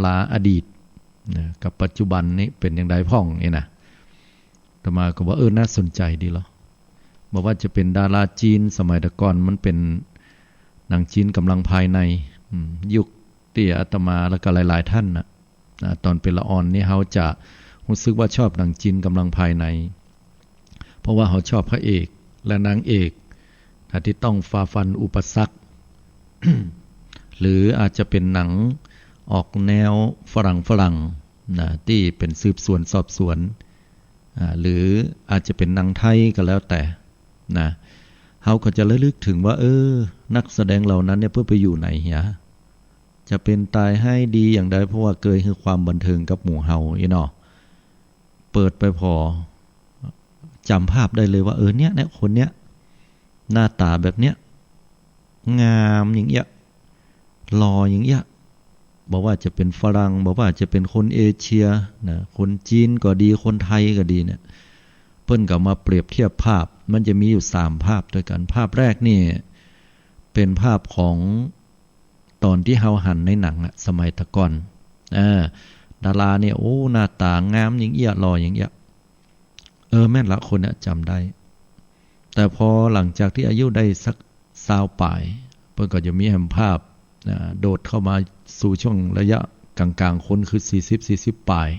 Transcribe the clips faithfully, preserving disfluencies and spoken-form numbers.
ราอดีตนะ กับปัจจุบันนี้เป๋นอย่างใดพ่องนี่นะ อาตมาก็ว่า เออ น่าสนใจ๋ดีลอ บ่ว่าจะเป๋นดาราจีน สมัยแต่ก่อนมันเป๋นหนังจีนกำลังภายใน อืม ยุคตี้อาตมาแล้วก็หลายๆ ต้านน่ะ นะ ต๋อนเป๋นละอ่อนนี่เฮาจะฮู้สึกว่าชอบหนังจีนกำลังภายใน เพราะว่าเฮาชอบพระเอกและนางเอกนะ ตี้ต้องฝ่าฟันอุปสรรค หรืออาจจะเป๋นหนังออกแนวฝรั่งๆ นะ ตี้เป๋นสืบสวนสอบสวน อ่า หรืออาจจะเป๋นหนังไทยก็แล้วแต่นะ เฮาก็จะระลึกเถิงว่า เออ นักแสดงเหล่านั้นเนี่ยเปิ้นไปอยู่ไหนเหีย จะเป๋นต๋ายฮ้ายดีอย่างใด เพราะว่าเกยหื้อความบันเทิงกับหมู่เฮาอี้เนาะ เปิดไปผ่อ จ๋ำภาพได้เลยว่า เออ เนี่ย เนี่ย คนเนี้ย หน้าต๋าแบบเนี้ย งามอย่างเอี้ย หล่ออย่างเอี้ย บ่ว่าจะเป๋นฝรั่ง บ่ว่าจะเป๋นคนเอเชียนะ คนจีนก็ดี คนไทยก็ดีเนี่ย เปิ้นก็มาเปรียบเทียบภาพ มันจะมีอยู่สามภาพตวยกั๋น ภาพแรกนี่เป๋นภาพของต๋อนตี้เฮาหันในหนังอะ สมัยแต่ก่อน อ่า ดาราเนี่ย โอ้ หน้าต๋างามอย่างเอี้ย หล่ออย่างเอี้ย เออ แม่นละ คนเนี้ยจ๋ำได้ แต่พอหลังจากตี้อายุได้สักซาวป๋าย เปิ้นก็จะมีแหมภาพ อ่า โดดเข้ามาสู่ช่วงระยะก๋างๆ คน คือสี่สิบ สี่สิบป๋าย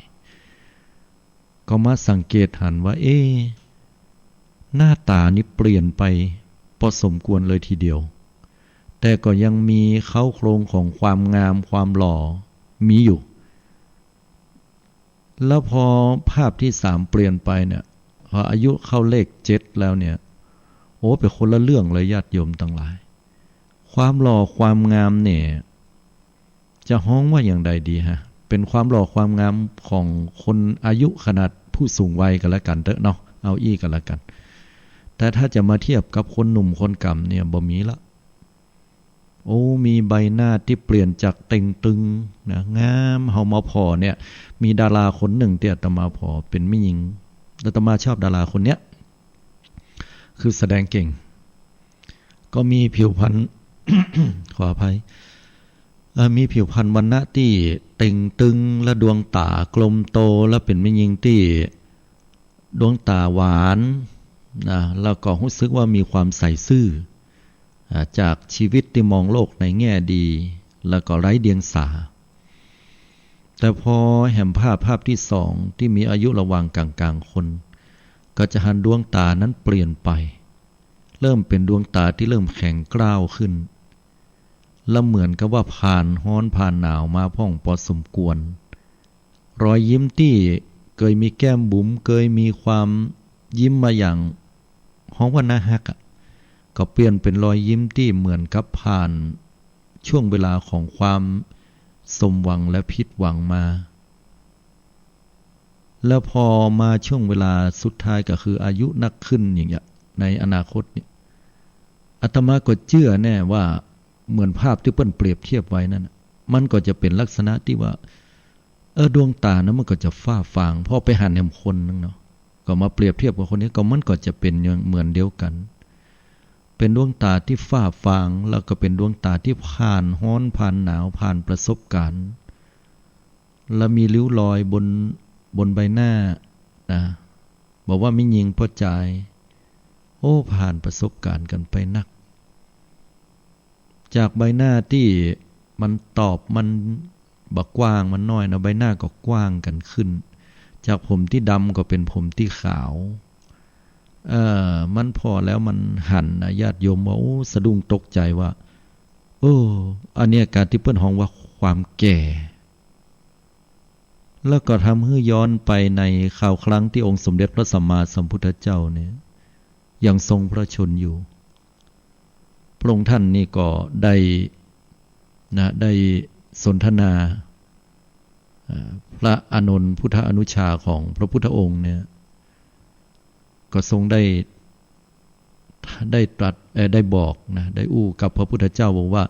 ก็มาสังเกตหันว่า เอ๊ะ หน้าต๋านี่เปลี่ยนไปพอสมควรเลยทีเดียว แต่ก็ยังมีเค้าโครงของความงามความหล่อมีอยู่ แล้วพอภาพตี้สามเปลี่ยนไปเนี่ย พออายุเข้าเลขเจ็ดแล้วเนี่ย โอ้ เป๋นคนละเรื่องเลย ญาติโยมตังหลาย ความหล่อความงามเนี่ย จะฮ้องว่าอย่างใดดีฮะ เป๋นความหล่อความงามของคนอายุขนาดผู้สูงวัยก็แล้วกั๋นเต๊อะเนาะ เอาอี้ก็แล้วกั๋น แต่ถ้าจะมาเทียบกับคนหนุ่มคนก๋ำเนี่ย บ่มีละ โอ้ มีใบหน้าตี้เปลี่ยนจากเต่งตึงนะ งาม เฮามาผ่อเนี่ย มีดาราคนนึ่งตี้อาตมาผ่อเป๋นแม่ญิง อาตมาชอบดาราคนเนี้ย คือแสดงเก่ง ก็มีผิวพรรณ ขออภัย เอ่อ มีผิวพรรณวรรณะตี้เต่งตึง และดวงต๋ากลมโต และเป๋นแม่ญิงตี้ดวงต๋าหวานนะ แล้วก็ฮู้สึกว่ามีความใสซื่อ อ่า จากชีวิตตี้มองโลกในแง่ดี แล้วก็ไร้เดียงสา แต่พอแหมภาพ ภาพตี้สอง ตี้มีอายุระหว่างก๋างๆ คน ก็จะหันดวงต๋านั้นเปลี่ยนไป เริ่มเป๋นดวงต๋าตี้เริ่มแข็งกร้าวขึ้น และเหมือนกับว่าผ่านฮ้อนผ่านหนาวมาพ่องปอสมควร รอยยิ้มตี้เกยมีแก้มบุ๋ม เกยมีความยิ้มมาอย่างฮ้องว่าน่าฮักอะ ก็เปลี่ยนเป๋นรอยยิ้มตี้เหมือนกับผ่านช่วงเวลาของความสมหวังและผิดหวังมา แล้วพอมาช่วงเวลาสุดท้ายก็คืออายุนักขึ้นอย่างเงี้ย ในอนาคตเนี่ย อาตมาก็เจื้อแน่ว่าเหมือนภาพตี้เปิ้นเปรียบเทียบไว้นั่นน่ะ มันก็จะเป๋นลักษณะตี้ว่า เออ ดวงต๋านั้นมันก็จะฟ้าฟาง พอไปหันแหมคนนึ่งเนาะ ก็มาเปรียบเทียบกับคนนี้ ก็มันก็จะเป๋นอย่างเหมือนเดียวกั๋น เป๋นดวงต๋าตี้ฟ้าฟาง แล้วก็เป๋นดวงต๋าตี้ผ่านฮ้อนผ่านหนาว ผ่านประสบก๋ารณ์ และมีริ้วรอยบน บนใบหน้านะ บอกว่าแม่ญิงป้อจาย โอ้ ผ่านประสบก๋ารณ์กั๋นไปนัก จากใบหน้าตี้มันตอบ มันบ่กว้าง มันน้อยนะ ใบหน้าก็กว้างกั๋นขึ้น จากผมตี้ดำก็เป๋นผมตี้ขาว เอ่อ มันผ่อแล้วมันหันนะ ญาติโยมว่า โอ้ สะดุ้งตกใจ๋ว่า โอ้ อันเนี้ยก๋านตี้เปิ้นฮ้องว่าความแก่ แล้วก็ทำหื้อย้อนไปในคราวครั้งตี้องค์สมเด็จพระสัมมาสัมพุทธเจ้าเนี่ย ยังทรงพระชนม์อยู่ พระองค์ท่านนี่ก็ได้ นะ ได้สนทนา อ่า พระอานนท์พุทธอนุชาของพระพุทธองค์เนี่ย ก็ทรงได้ ได้ตรัส เอ่อ ได้บอกนะ ได้อู้กับพระพุทธเจ้าบอกว่า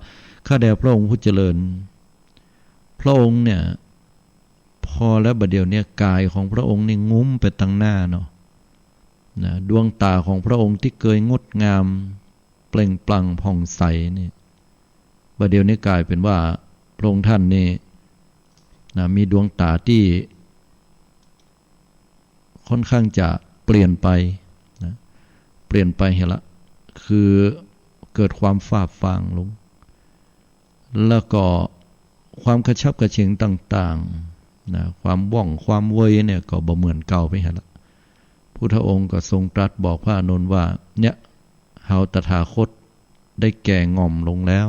ข้าแต่พระองค์ผู้เจริญ พระองค์เนี่ย พอแล้วบัดเดี๋ยวเนี้ย กายของพระองค์นี่งุ้มไปตังหน้าเนาะ นะ ดวงต๋าของพระองค์ตี้เกยงดงาม เปล่งปลั่งผ่องใสนี่ บัดเดี๋ยวนี้ก๋ายเป๋นว่าพระองค์ท่านนี่ นะ มีดวงต๋าตี้ค่อนข้างจะเปลี่ยนไปนะ เปลี่ยนไปเหียละ คือเกิดความฟ้าฟางลง แล้วก็ความกระฉับกระเฉงต่างๆ นะ ความว่องความเวยเนี่ยก็บ่เหมือนเก่าไปเหียละ พุทธองค์ก็ทรงตรัสบอกพระอานนท์ว่า เนี่ย เฮาตถาคตได้แก่ง่อมลงแล้ว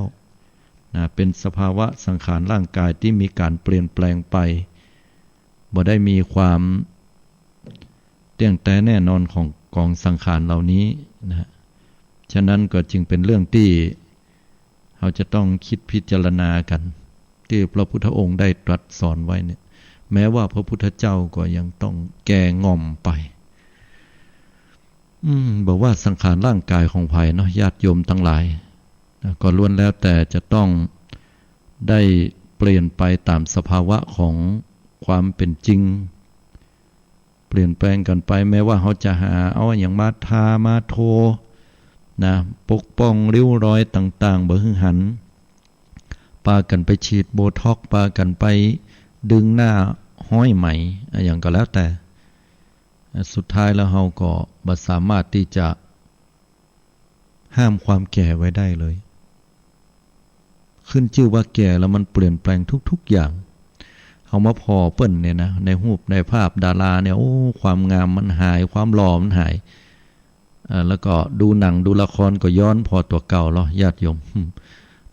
นะ เป็นสภาวะสังขารร่างกายตี้มีก๋านเปลี่ยนแปลงไป บ่ได้มีความเตี้ยงแต๊แน่นอนของก๋องสังขารเหล่านี้นะ ฉะนั้นก็จึงเป็นเรื่องตี้เฮาจะต้องกึ๊ดพิจารณากั๋น ตี้พระพุทธองค์ได้ตรัสสอนไว้เนี่ย แม้ว่าพระพุทธเจ้าก็ยังต้องแก่ง่อมไป อืม บ่ว่าสังขารร่างกายของใผเนาะ ญาติโยมตังหลายนะ ก็ล้วนแล้วแต่จะต้องได้เปลี่ยนไปต๋ามสภาวะของความเป๋นจริง เปลี่ยนแปลงกั๋นไป แม้ว่าเฮาจะหาเอาอะหยังมาทามาโทนะ ปกป้องริ้วรอยต่างๆ บ่หื้อหัน ปากั๋นไปฉีดโบท็อกซ์ ปากั๋นไปดึงหน้าฮ้อยไหม อะหยังก็แล้วแต่ สุดท้ายแล้วเฮาก็บ่สามารถตี้จะห้ามความแก่ไว้ได้เลย ขึ้นจื้อว่าแก่แล้วมันเปลี่ยนแปลงทุกๆ อย่าง เฮามาผ่อเปิ้นเนี่ยนะ ในฮูปในภาพดาราเนี่ย โอ้ ความงามมันหาย ความหล่อมันหาย อ่า แล้วก็ดูหนังดูละครก็ย้อนผ่อตั๋วเก่าลอ ญาติโยม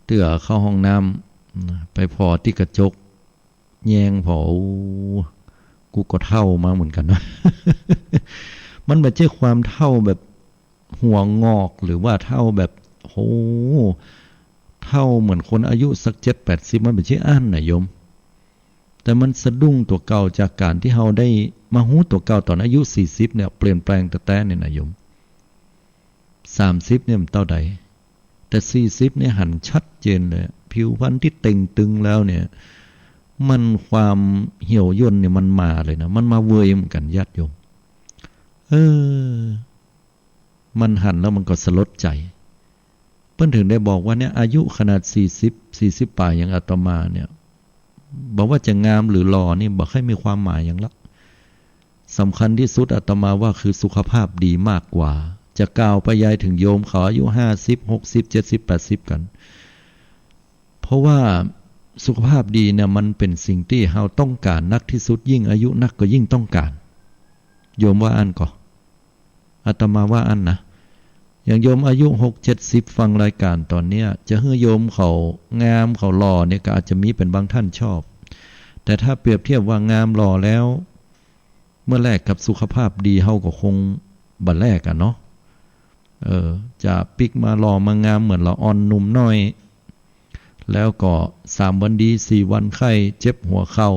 เตื้อเข้าห้องน้ำ ไปผ่อตี้กระจก แยงผ่อ โอ้ กูก็เฒ่ามาเหมือนกั๋นนะ มันบ่ใจ้ความเฒ่าแบบหัวงอก หรือว่าเฒ่าแบบ โห เฒ่าเหมือนคนอายุสักเจ็ดแปดสิบ มันบ่ใจ้อั้นนะโยม แต่มันสะดุ้งตั๋วเก่าจากก๋านตี้เฮาได้มาฮู้ตั๋วเก่าต๋อนอายุสี่สิบเนี่ย เปลี่ยนแปลงแต๊ๆ เนี่ยนะโยม สามสิบเนี่ยมันเต้าใด แต่สี่สิบเนี่ยหันชัดเจนเลย ผิวพรรณตี้เต่งตึงแล้วเนี่ย มันความเหี่ยวย่นเนี่ยมันมาเลยนะ มันมาเวยเหมือนกั๋นญาติโยม เออ มันหันแล้วมันก็สลดใจ๋ เปิ้นถึงได้บอกว่าเนี่ย อายุขนาดสี่สิบ สี่สิบป๋ายอย่างอาตมาเนี่ย บ่ว่าจะงามหรือหล่อนี่บ่ค่อยมีความหมายหยังละ สำคัญตี้สุดอาตมาว่าคือสุขภาพดีมากกว่า จะกล่าวไปยายเถิงโยมเขาอายุห้าสิบ หกสิบ เจ็ดสิบ แปดสิบกั๋น เพราะว่าสุขภาพดีเนี่ยมันเป๋นสิ่งตี้เฮาต้องก๋านนักตี้สุด ยิ่งอายุนักก็ยิ่งต้องก๋าน โยมว่าอั้นก่อ อาตมาว่าอั้นนะ อย่างโยมอายุหกเจ็ดสิบฟังรายก๋านต๋อนเนี้ย จะหื้อโยมเขางามเขาหล่อเนี่ยก็อาจจะมีเป๋นบางท่านชอบ แต่ถ้าเปรียบเทียบว่างามหล่อแล้ว เมื่อแลกกับสุขภาพดีเฮาก็คงบ่แลกอะเนาะ เออ จะปิ๊กมาหล่อมางามเหมือนละอ่อนหนุ่มน้อย แล้วก็สามวันดีสี่วันไข้เจ็บหัวเข่า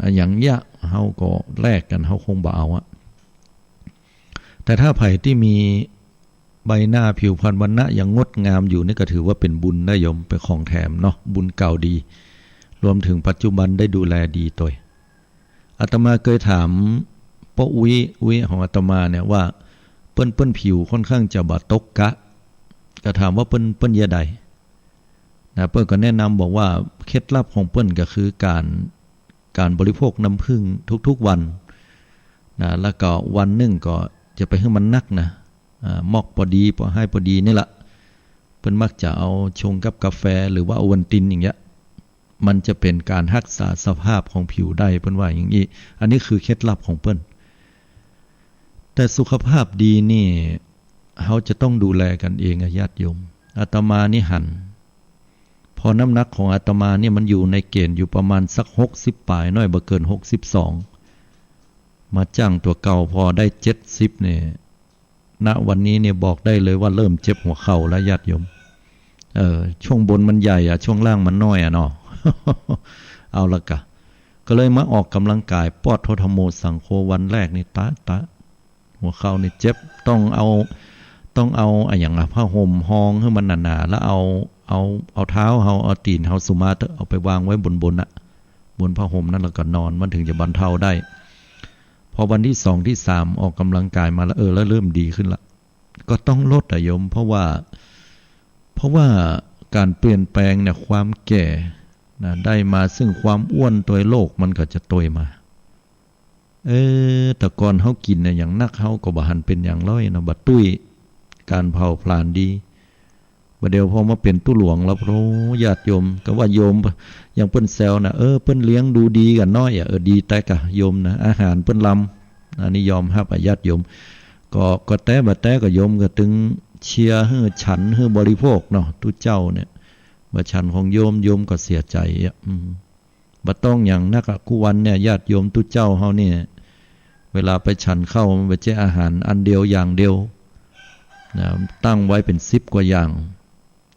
อะหยังเยียะ เฮาก็แลกกั๋น เฮาคงบ่เอาอะ แต่ถ้าใผตี้มีใบหน้าผิวพรรณวรรณะยังงดงามอยู่นี่ก็ถือว่าเป๋นบุญนะโยม เป๋นของแถมเนาะ บุญเก่าดี รวมเถิงปัจจุบันได้ดูแลดีตวย อาตมาเกยถามป้ออุ๊ย อุ๊ยของอาตมาเนี่ยว่า เปิ้น เปิ้นผิวค่อนข้างจะบ่ตกก๊ะ ก็ถามว่าเปิ้น เปิ้นเยียะใดนะ เปิ้นก็แนะนำบอกว่าเคล็ดลับของเปิ้นก็คือก๋าน ก๋านบริโภคน้ำผึ้งทุกๆ วันนะ แล้วก็วันนึ่งก็จะไปหื้อมันนักนะ อ่า มอกปอดี ปอห้ายปอดีนี่ละ เปิ้นมักจะเอาชงกับกาแฟหรือว่าโอวัลตินอย่างเงี้ย มันจะเป๋นก๋านฮักษาสภาพของผิวได้ เปิ้นว่าอย่างอี้ อันนี้คือเคล็ดลับของเปิ้น แต่สุขภาพดีนี่ เฮาจะต้องดูแลกั๋นเองอะญาติโยม อาตมานี่หัน พอน้ำหนักของอาตมาเนี่ยมันอยู่ในเกณฑ์อยู่ประมาณสักหกสิบป๋ายหน้อย บ่เกินหกสิบสอง มาจั่งตั๋วเก่าพอได้เจ็ดสิบเนี่ย ณ วันนี้เนี่ยบอกได้เลยว่าเริ่มเจ็บหัวเข่าแล้วญาติโยม เออ ช่วงบนมันใหญ่อะ ช่วงล่างมันน้อยอะเนาะ เอาละกะ ก็เลยมาออกกำลังกาย ปอดโธธัมโมสังโฆ วันแรกนี่ตะ ตะ หัวเข่านี่เจ็บ ต้องเอา ต้องเอาอะหยังอะ ผ้าห่มฮองหื้อมันหนาๆ แล้วเอา เอา เอาเท้าเฮา เอาตี๋นเฮาสุมาเต๊อะ เอาไปวางไว้บนๆ น่ะ บนผ้าห่มนั้นแล้วก็นอน มันถึงจะบรรเทาได้ พอวันที่สองที่สามออกกำลังกายมาแล้ว เออ แล้วเริ่มดีขึ้นละ ก็ต้องลดอะโยม เพราะว่า เพราะว่าก๋านเปลี่ยนแปลงเนี่ย ความแก่ นะ ได้มาซึ่งความอ้วนตวย โรคมันก็จะตวยมา เออ แต่ก่อนเฮากิ๋นเนี่ยอย่างนัก เฮาก็บ่หันเป๋นหยังเลยนะ บ่าตุ้ยก๋านเผาผลาญดี บ่าเดี่ยวพอมาเป๋นตุ๊หลวงแล้ว โอ้ ญาติโยม ก็ว่าโยม อย่างเปิ้นแซวนะ เออ เปิ้นเลี้ยงดูดีกั๋นน้อยอะ เออ ดีแต๊กอะโยมนะ อาหารเปิ้นลำ อันนี้ยอมฮับอะญาติโยม ก็ ก็แต๊บ่าแต๊ก็โยมก็ตึงเชียร์หื้อฉันหื้อบริโภคเนาะ ตุ๊เจ้าเนี่ย บ่าฉันของโยม โยมก็เสียใจ๋อะ อืม บ่ต้องหยังนักอะ กู้วันเนี่ย ญาติโยมตุ๊เจ้าเฮาเนี่ย เวลาไปฉันข้าว มันบ่ใจ้อาหารอันเดียวอย่างเดียวนะ ตั้งไว้เป๋นสิบกว่าอย่าง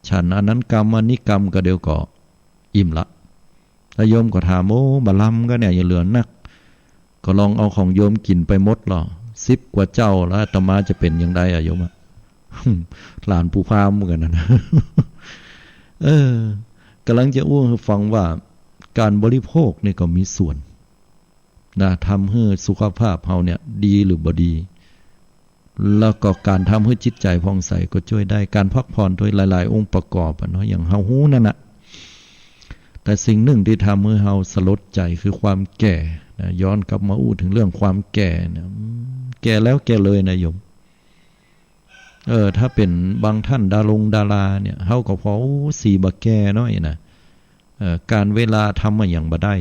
ฉันอันนั้นกำ อันนี้กำ ก็เดี่ยวก็อิ่มละ แล้วโยมก็ถาม โอ้ บ่าลำก็เนี่ย อย่าเหลือนัก ก็ลองเอาของโยมกิ๋นไปหมดลอ สิบกว่าเจ้า แล้วอาตมาจะเป๋นอย่างใดอะโยมอะ หลานปู่พราหมณ์เหมือนกั๋นนะ เออ ก๋ำลังจะอู้หื้อฟังว่า ก๋านบริโภคนี่ก็มีส่วนนะ ทำหื้อสุขภาพเฮาเนี่ยดีหรือบ่ดี แล้วก็ก๋านทำหื้อจิตใจ๋ผ่องใสก็จ้วยได้ ก๋านพักผ่อนตวย หลายๆ องค์ประกอบอะเนาะ อย่างเฮาฮู้นั่นน่ะ แต่สิ่งนึ่งตี้ทำหื้อเฮาสลดใจ๋คือความแก่นะ ย้อนกลับมาอู้เถิงเรื่องความแก่นะ อืม แก่แล้วแก่เลยนะโยม เออ ถ้าเป๋นบางต้านดารงดาราเนี่ย เฮาก็พอ โอ้ สีบ่าแก่น้อยนะ เอ่อ ก๋านเวลาทำอะหยังบ่ได้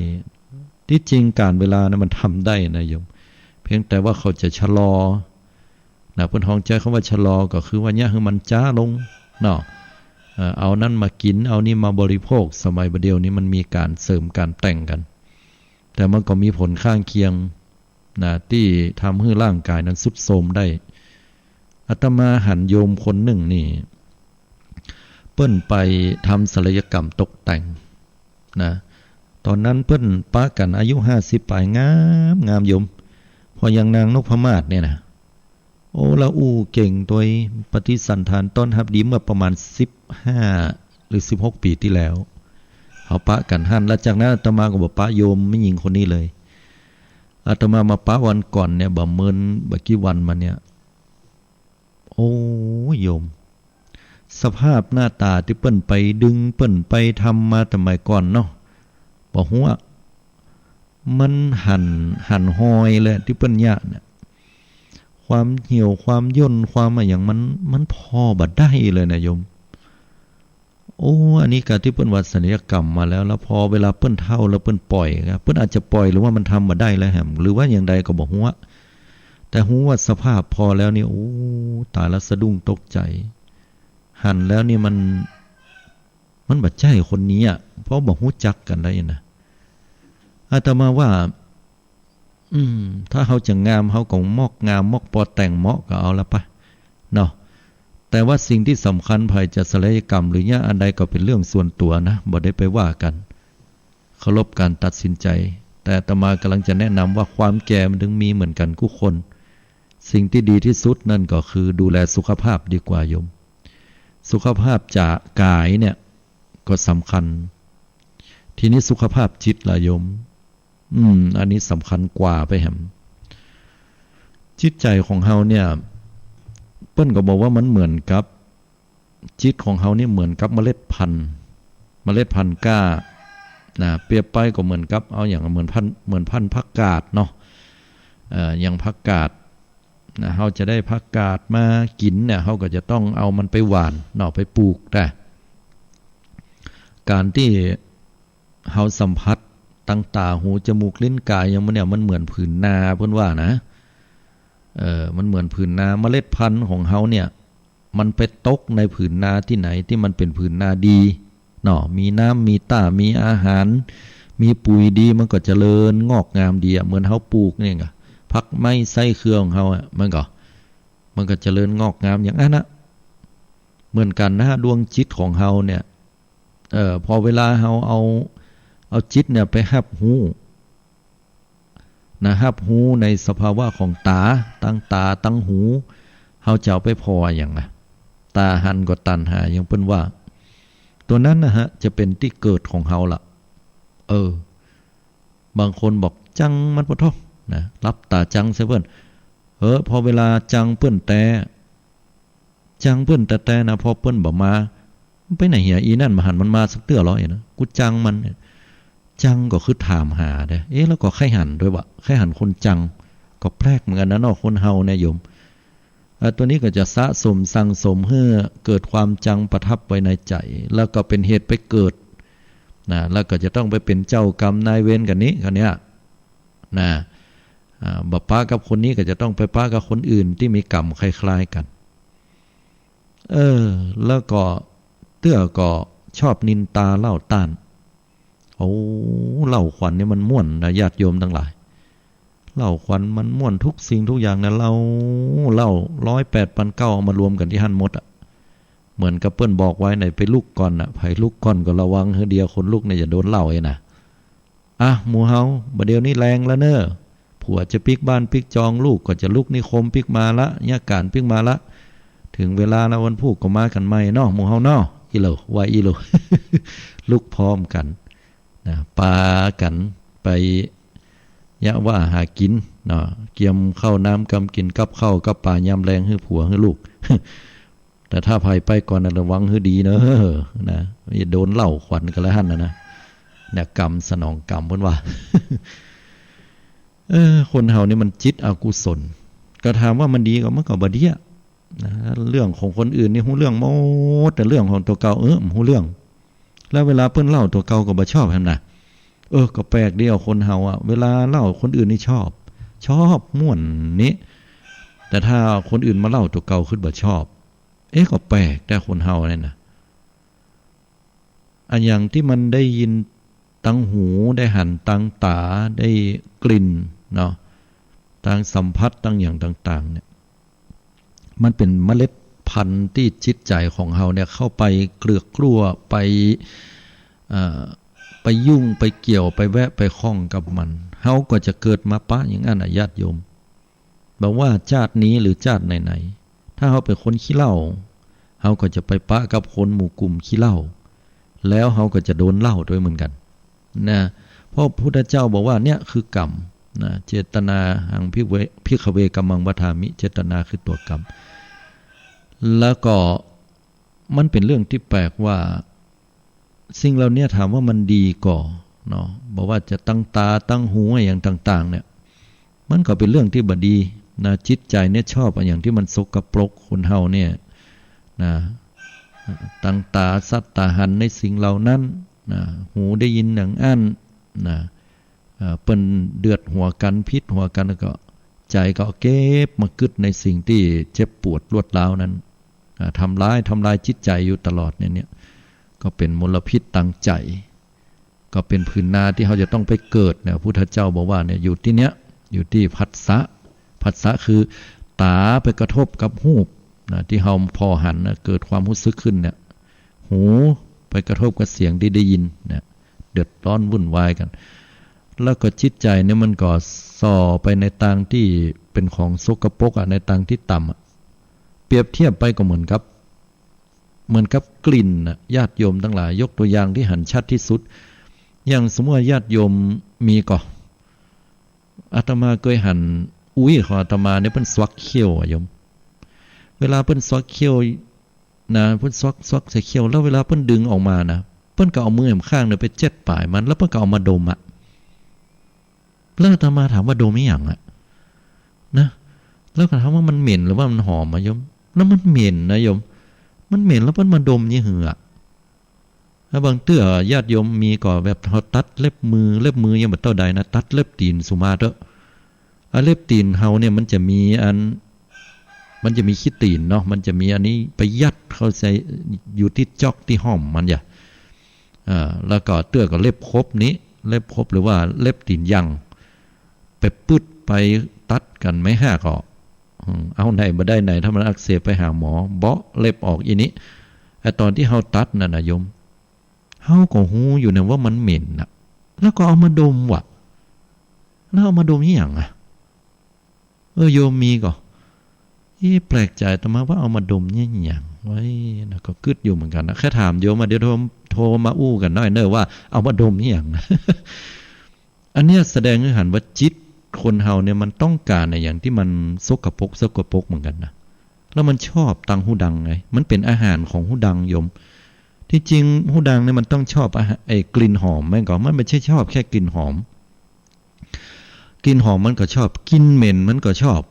ตี้จริงก๋านเวลานะมันทำได้นะโยม เพียงแต่ว่าเขาจะชะลอนะ เปิ้นฮ้องใจ๊กำว่าชะลอ ก็คือว่าเยียะหื้อมันจ๊าลงเนาะ เอ่อ เอานั้นมากิ๋น เอานี่มาบริโภค สมัยบ่าเดี่ยวนี้มันมีก๋านเสริมก๋านแต่งกั๋น แต่มันก็มีผลข้างเคียงนะ ตี้ทำหื้อร่างก๋ายนั้นทรุดโทรมได้ อาตมาหันโยมคนนึ่งนี่ เปิ้นไปทำศัลยกรรมตกแต่งนะ ต๋อนนั้นเปิ้นปะกั๋นอายุห้าสิบป๋าย งามงามโยม ผ่อยังนางนพมาศเนี่ยนะ โอ้ ละอู้เก่งตวย ปฏิสันถานต้อนฮับดี เมื่อประมาณสิบห้าหรือสิบหกปี๋ตี้แล้ว เฮาปะกั๋นหั้น แล้วจากนั้นอาตมาก็บ่ปะโยมแม่ญิงคนนี้เลย อาตมามาปะวันก่อนเนี่ย บ่าเมินบ่ากี่วันมาเนี่ย โอ้ โยม สภาพหน้าต๋าตี้เปิ้นไปดึง เปิ้นไปทำมาแต่สมัยก่อนเนาะ บ่ฮู้อะ มันหัน หันฮอยเลยตี้เปิ้นเยียะเนี่ย ความเหี่ยว ความย่น ความอะหยังมัน มันพอบ่ได้เลยนะโยม โอ้ อันนี้ก๋านตี้เปิ้นว่าศัลยกรรมมาแล้ว แล้วพอเวลาเปิ้นเฒ่าแล้วเปิ้นป่อยครับ เปิ้นอาจจะป่อยหรือว่ามันทำบ่ได้แล้วแหม หรือว่าอย่างใดก็บ่ฮู้อะ แต่ฮู้ว่าสภาพผ่อแล้วนี่ โอ้ ต๋ายละสะดุ้งตกใจ๋ หันแล้วนี่มัน มันบ่ใจ้คนนี้อะ เพราะบ่ฮู้จักกั๋นได้นะ อาตมาว่า อืม ถ้าเฮาจะงาม เฮาก็มอกงาม มอกปอแต่งเหมาะก็เอาละปะ เนาะ แต่ว่าสิ่งตี้สำคัญ ใผจะศัลยกรรมหรือเยียะอันใดก็เป๋นเรื่องส่วนตั๋วนะ บ่ได้ไปว่ากั๋น เคารพก๋านตัดสินใจ๋ แต่อาตมากำลังจะแนะนำว่าความแก่มันเถิงมีเหมือนกั๋นกู้คน สิ่งตี้ดีตี้สุดนั่นก็คือดูแลสุขภาพดีกว่าโยม สุขภาพจะก๋ายเนี่ยก็สำคัญ ทีนี้สุขภาพจิตล่ะโยม อืม อันนี้สำคัญกว่าไปแหม จิตใจ๋ของเฮาเนี่ย เปิ้นก็บอกว่ามันเหมือนกับ จิตของเฮานี่เหมือนกับเมล็ดพันธุ์ เมล็ดพันธุ์กล้า นะ เปรียบไปก็เหมือนกับ เอาอย่างเหมือนพันธุ์ เหมือนพันธุ์ผักกาดเนาะ เอ่อ อย่างผักกาด นะ เฮาจะได้ผักกาดมากิ๋นเนี่ย เฮาก็จะต้องเอามันไปหว่านเนาะ ไปปลูก แต่ก๋านตี้เฮาสัมผัสตางต๋า หู จมูก ลิ้น ก๋าย อย่างมันเนี่ย มันเหมือนผืนนา เปิ้นว่านะ เอ่อ มันเหมือนผืนนา เมล็ดพันธุ์ของเฮาเนี่ย มันไปตกในผืนนาตี้ไหนตี้มันเป๋นผืนนาดีเนาะ มีน้ำ มีต้า มีอาหาร มีปุ๋ยดี มันก็เจริญงอกงามดีอะ เหมือนเฮาปลูกเนี่ยไง ผักไม้ไส้เครือของเฮาอะ มันก็ มันก็เจริญงอกงามอย่างนั้นนะ เหมือนกั๋นนะ ดวงจิตของเฮาเนี่ย เอ่อ พอเวลาเฮาเอา เอาจิตเนี่ยไปฮับฮู้ นะ ฮับฮู้ในสภาวะของต๋า ตางต๋า ตางหู เฮาจะเอาไปผ่ออะหยังอะ ต๋าหันก็ตัณหา อย่างเปิ้นว่า ตั๋วนั้นนะฮะ จะเป๋นตี้เกิดของเฮาละ เออ บางคนบอกจังมันปะโธ่ นะ หลับต๋าจังใส่เปิ้น เออ พอเวลาจังเปิ้นแต๊ จังเปิ้นแต๊ๆ นะ พอเปิ้นบ่มา ไปไหนเหีย อีนั่นบ่หันมันมาสักเตื้อหรอ เอ๋ยนะ กูจังมันเนี่ย จังก็คือถามหาเด้อ เอ๊ะ แล้วก็ใค่หันด้วยวะ ใค่หันคนจัง ก็แปลกเหมือนกั๋นนะเนาะ คนเฮาเนี่ยโยม อ่า ตัวนี้ก็จะสะสมสั่งสมหื้อเกิดความจังประทับไว้ในใจ๋ แล้วก็เป๋นเหตุไปเกิด นะ แล้วก็จะต้องไปเป๋นเจ้ากรรมนายเวรกั๋นนี้ คราวเนี้ย นะ อ่า บ่ปะกับคนนี้ก็จะต้องไปปะกับคนอื่นตี้มีกรรมคล้ายๆ กั๋น เออ แล้วก็เตื้อก็ชอบนินตาเล่าต้าน โอ้ เล่าขวัญนี่มันม่วนนะ ญาติโยมตังหลาย เล่าขวัญมันม่วนทุกสิ่งทุกอย่างนะ เล่า เล่าร้อยแปดพันเก้าเอามารวมกั๋นตี้หั้นหมดอะ เหมือนกับเปิ้นบอกไว้น่ะ ไปลุกก่อนน่ะ ใผลุกก่อนก็ระวังหื้อเดีย คนลุกเนี่ยจะโดนเล่าเองนะ อ่ะ หมู่เฮา บ่าเดี่ยวนี้แลงแล้วเน่อ ผัวจะปิ๊กบ้านปิ๊กจอง ลูกก็จะลุกนิคมปิ๊กมาละ เยียะก๋านปิ๊กมาละ เถิงเวลาแล้ววันพูกก็มากั๋นใหม่เนาะ หมู่เฮาเนาะ อี้โหล่ ว่าอี้โหล่ ลุกพร้อมกั๋น นะ ปากั๋นไปเยียะว่าหากิ๋นเนาะ เกียมข้าวน้ำกำกิ๋น กับข้าวกับป๋ายามแลงหื้อผัวหื้อลูก แต่ถ้าใผไปก่อนน่ะ ระวังหื้อดีเน่อ นะ อย่าโดนเล่าขวัญกั๋นแล้วหั้นน่ะนะ เนี่ย กรรมสนองกรรมเปิ้นว่า เออ คนเฮานี่มันจิตอกุศล ก็ถามว่ามันดีก่อ มันก็บ่ดีอะ นะ เรื่องของคนอื่นนี่ฮู้เรื่องหมด แต่เรื่องของตั๋วเก่า เออ บ่ฮู้เรื่อง แล้วเวลาเปิ้นเล่าตั๋วเก่าก็บ่ชอบหั้นนะ เออ ก็แปลกดีอะ คนเฮาอะ เวลาเล่าคนอื่นนี่ชอบ ชอบม่วนนี้ แต่ถ้าคนอื่นมาเล่าตั๋วเก่าขึ้นบ่ชอบ เอ๊ะ ก็แปลกแต๊คนเฮาเนี่ยนะ อะหยังตี้มันได้ยินตังหู ได้หันตังต๋า ได้กลิ่นเนาะ ตังสัมผัส ตังหยังต่างๆ เนี่ย มันเป๋นเมล็ดพันธุ์ตี้จิตใจ๋ของเฮาเนี่ยเข้าไปเกลือกกลั้ว ไป เอ่อ ไปยุ่ง ไปเกี่ยว ไปแวะ ไปข้องกับมัน เฮาก็จะเกิดมาปะอย่างอั้นน่ะ ญาติโยม บ่ว่าจาตินี้หรือจาติไหนๆ ถ้าเฮาเป๋นคนขี้เหล้า เฮาก็จะไปปะกับคนหมู่กลุ่มขี้เหล้า แล้วเฮาก็จะโดนเหล้าตวยเหมือนกั๋น นะ เพราะพุทธเจ้าบอกว่าเนี่ยคือกรรม นะ เจตนา หัง ภิกขเว ภิกขเว กัมมัง วัฏฏามิ เจตนาคือตั๋วกรรม แล้วก็มันเป๋นเรื่องตี้แปลกว่า สิ่งเหล่านี้ถามว่ามันดีก่อเนาะ บ่ว่าจะตังต๋า ตังหู อะหยังต่างๆ เนี่ย มันก็เป๋นเรื่องตี้บ่ดีนะ จิตใจ๋เนี่ยชอบอะหยังตี้มันสกปรก คนเฮาเนี่ยนะ ตังต๋าสัตว์ต๋าหันในสิ่งเหล่านั้นนะ หูได้ยินอย่างอั้นนะ เอ่อ เปิ้นเดือดหัวกั๋น ผิดหัวกั๋น แล้วก็ใจ๋ก็เก็บมากึ๊ดในสิ่งตี้เจ็บปวดรวดร้าวนั้น อ่า ทำร้าย ทำลายจิตใจ๋อยู่ตลอดเนี่ย เนี่ย ก็เป๋นมลพิษตังใจ๋ ก็เป๋นผืนนาตี้เฮาจะต้องไปเกิดเนี่ย พุทธเจ้าบอกว่าเนี่ย อยู่ตี้เนี้ย อยู่ตี้ผัสสะ ผัสสะคือต๋าไปกระทบกับรูปนะ ตี้เฮาผ่อหันนะ เกิดความฮู้สึกขึ้นเนี่ย หูไปกระทบกับเสียงตี้ได้ยินเนี่ย เดือดร้อนวุ่นวายกั๋น แล้วก็จิตใจ๋เนี่ยมันก็ส่อไปในตางตี้เป๋นของสกปรกอะ ในตางตี้ต่ำอะ เปรียบเทียบไปก็เหมือนกับ เหมือนกับกลิ่นน่ะ ญาติโยมตังหลาย ยกตั๋วอย่างตี้หันชัดตี้สุด อย่างสมมุติว่าญาติโยมมีก่อ อาตมาเกยหันอุ๊ยของอาตมาเนี่ย เปิ้นสวักเขี้ยวอะโยม เวลาเปิ้นสวักเขี้ยวนะ เปิ้นสวัก สวักใส่เขี้ยว แล้วเวลาเปิ้นดึงออกมานะ เปิ้นก็เอามือแหมข้างเนี่ยไปเจ็ดป๋ายมัน แล้วเปิ้นก็เอามาดมอะ แล้วอาตมาถามว่าดมอิหยังอะ นะ แล้วก็ถามว่ามันเหม็นหรือว่ามันหอมอะโยม แล้วมันเหม็นนะโยม มันเหม็นแล้วเปิ้นมาดมยี่หืออะ แล้วบางเตื้อญาติโยมมีก่อแบบเฮาตัดเล็บมือ เล็บมือยังบ่เต้าใดนะ ตัดเล็บตี๋นสุมาเต๊อะ อะ เล็บตี๋นเฮาเนี่ยมันจะมีอัน มันจะมีขี้ตี๋นเนาะ มันจะมีอันนี้ไปยัดเข้าใส่อยู่ตี้จ๊อกตี้ฮ่อมมันอย่า อ่า แล้วก็เตื้อก็เล็บขบนี้ เล็บขบหรือว่าเล็บตี๋นยัง ไปปื๊ดไปตัดกั๋นไม้หักออก อืม เอาไหนบ่ได้ไหน ถ้ามันอักเสบไปหาหมอ เบาะเล็บออกอี้นี้ ไอ้ต๋อนตี้เฮาตัดนั่นน่ะโยม เฮาก็ฮู้อยู่นะว่ามันเหม็นน่ะ แล้วก็เอามาดมว่ะ แล้วเอามาดมอิหยังอะ เออ โยมมีก่อ เอ๊ะ แปลกใจ๋ อาตมาว่าเอามาดมเนี่ยอิหยังวะนะ ก็กึ๊ดอยู่เหมือนกั๋นนะ แค่ถามโยมมา เดี๋ยวโทร โทรมาอู้กั๋นหน้อยเน่อว่าเอามาดมเนี่ยอิหยัง อันเนี้ยแสดงหื้อหันว่าจิตคนเฮาเนี่ยมันต้องก๋านอะหยังตี้มันสกปรก สกปรกเหมือนกั๋นนะ แล้วมันชอบตังฮูดังไง มันเป๋นอาหารของฮูดังโยม ตี้จริงฮูดังเนี่ยมันต้องชอบอาหาร ไอ้กลิ่นหอม แม่นก่อ มันบ่ใจ้ชอบแค่กลิ่นหอม กลิ่นหอมมันก็ชอบ กลิ่นเหม็นมันก็ชอบ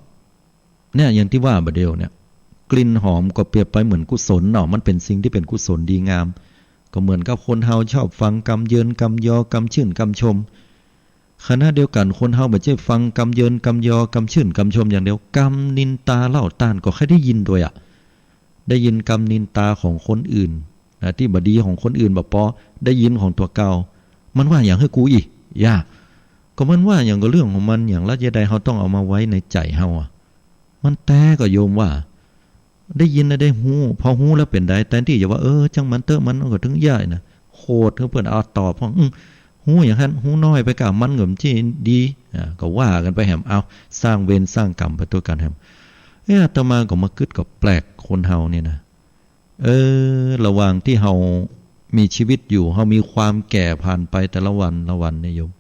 เนี่ย อย่างตี้ว่าบ่าเดี่ยวเนี่ย กลิ่นหอมก็เปรียบไปเหมือนกุศลเนาะ มันเป๋นสิ่งตี้เป๋นกุศลดีงาม ก็เหมือนกับคนเฮาชอบฟังกำเยินกำยอกำชื่นกำชม ขณะเดียวกั๋นคนเฮาบ่ใจ้ฟังกำเยินกำยอกำชื่นกำชมอย่างเดียว กำนินตาเล่าต้านก็ใค่ได้ยินตวยอะ ได้ยินกำนินตาของคนอื่นนะ ตี้บ่ดีของคนอื่นบ่ปอ ได้ยินของตั๋วเก่า มันว่าหยังหื้อกูอี้ ยะ ก็มันว่าหยังก็เรื่องของมัน หยังละ จะใดเฮาต้องเอามาไว้ในใจ๋เฮาอะ มันแต๊ก่อโยมว่า ได้ยินนะได้ฮู้ พอฮู้แล้วเป๋นใด แตนตี้จะว่า เออ จ้างมันเต๊อะ มันก็ตึงย้ายนะ โขดหื้อเปิ้นเอาตอบพ่อง อืม ฮู้อย่างหั้น ฮู้น้อยไปก่า มันก็บ่ใจ้ดี อ่า ก็ว่ากั๋นไปแหม เอา สร้างเวรสร้างกรรมไปตวยกั๋นแหม เอ๊ะ อาตมาก็มากึ๊ดก็แปลก คนเฮาเนี่ยนะ เออ ระหว่างตี้เฮามีชีวิตอยู่ เฮามีความแก่ผ่านไปแต่ละวันละวันเนี่ยโยม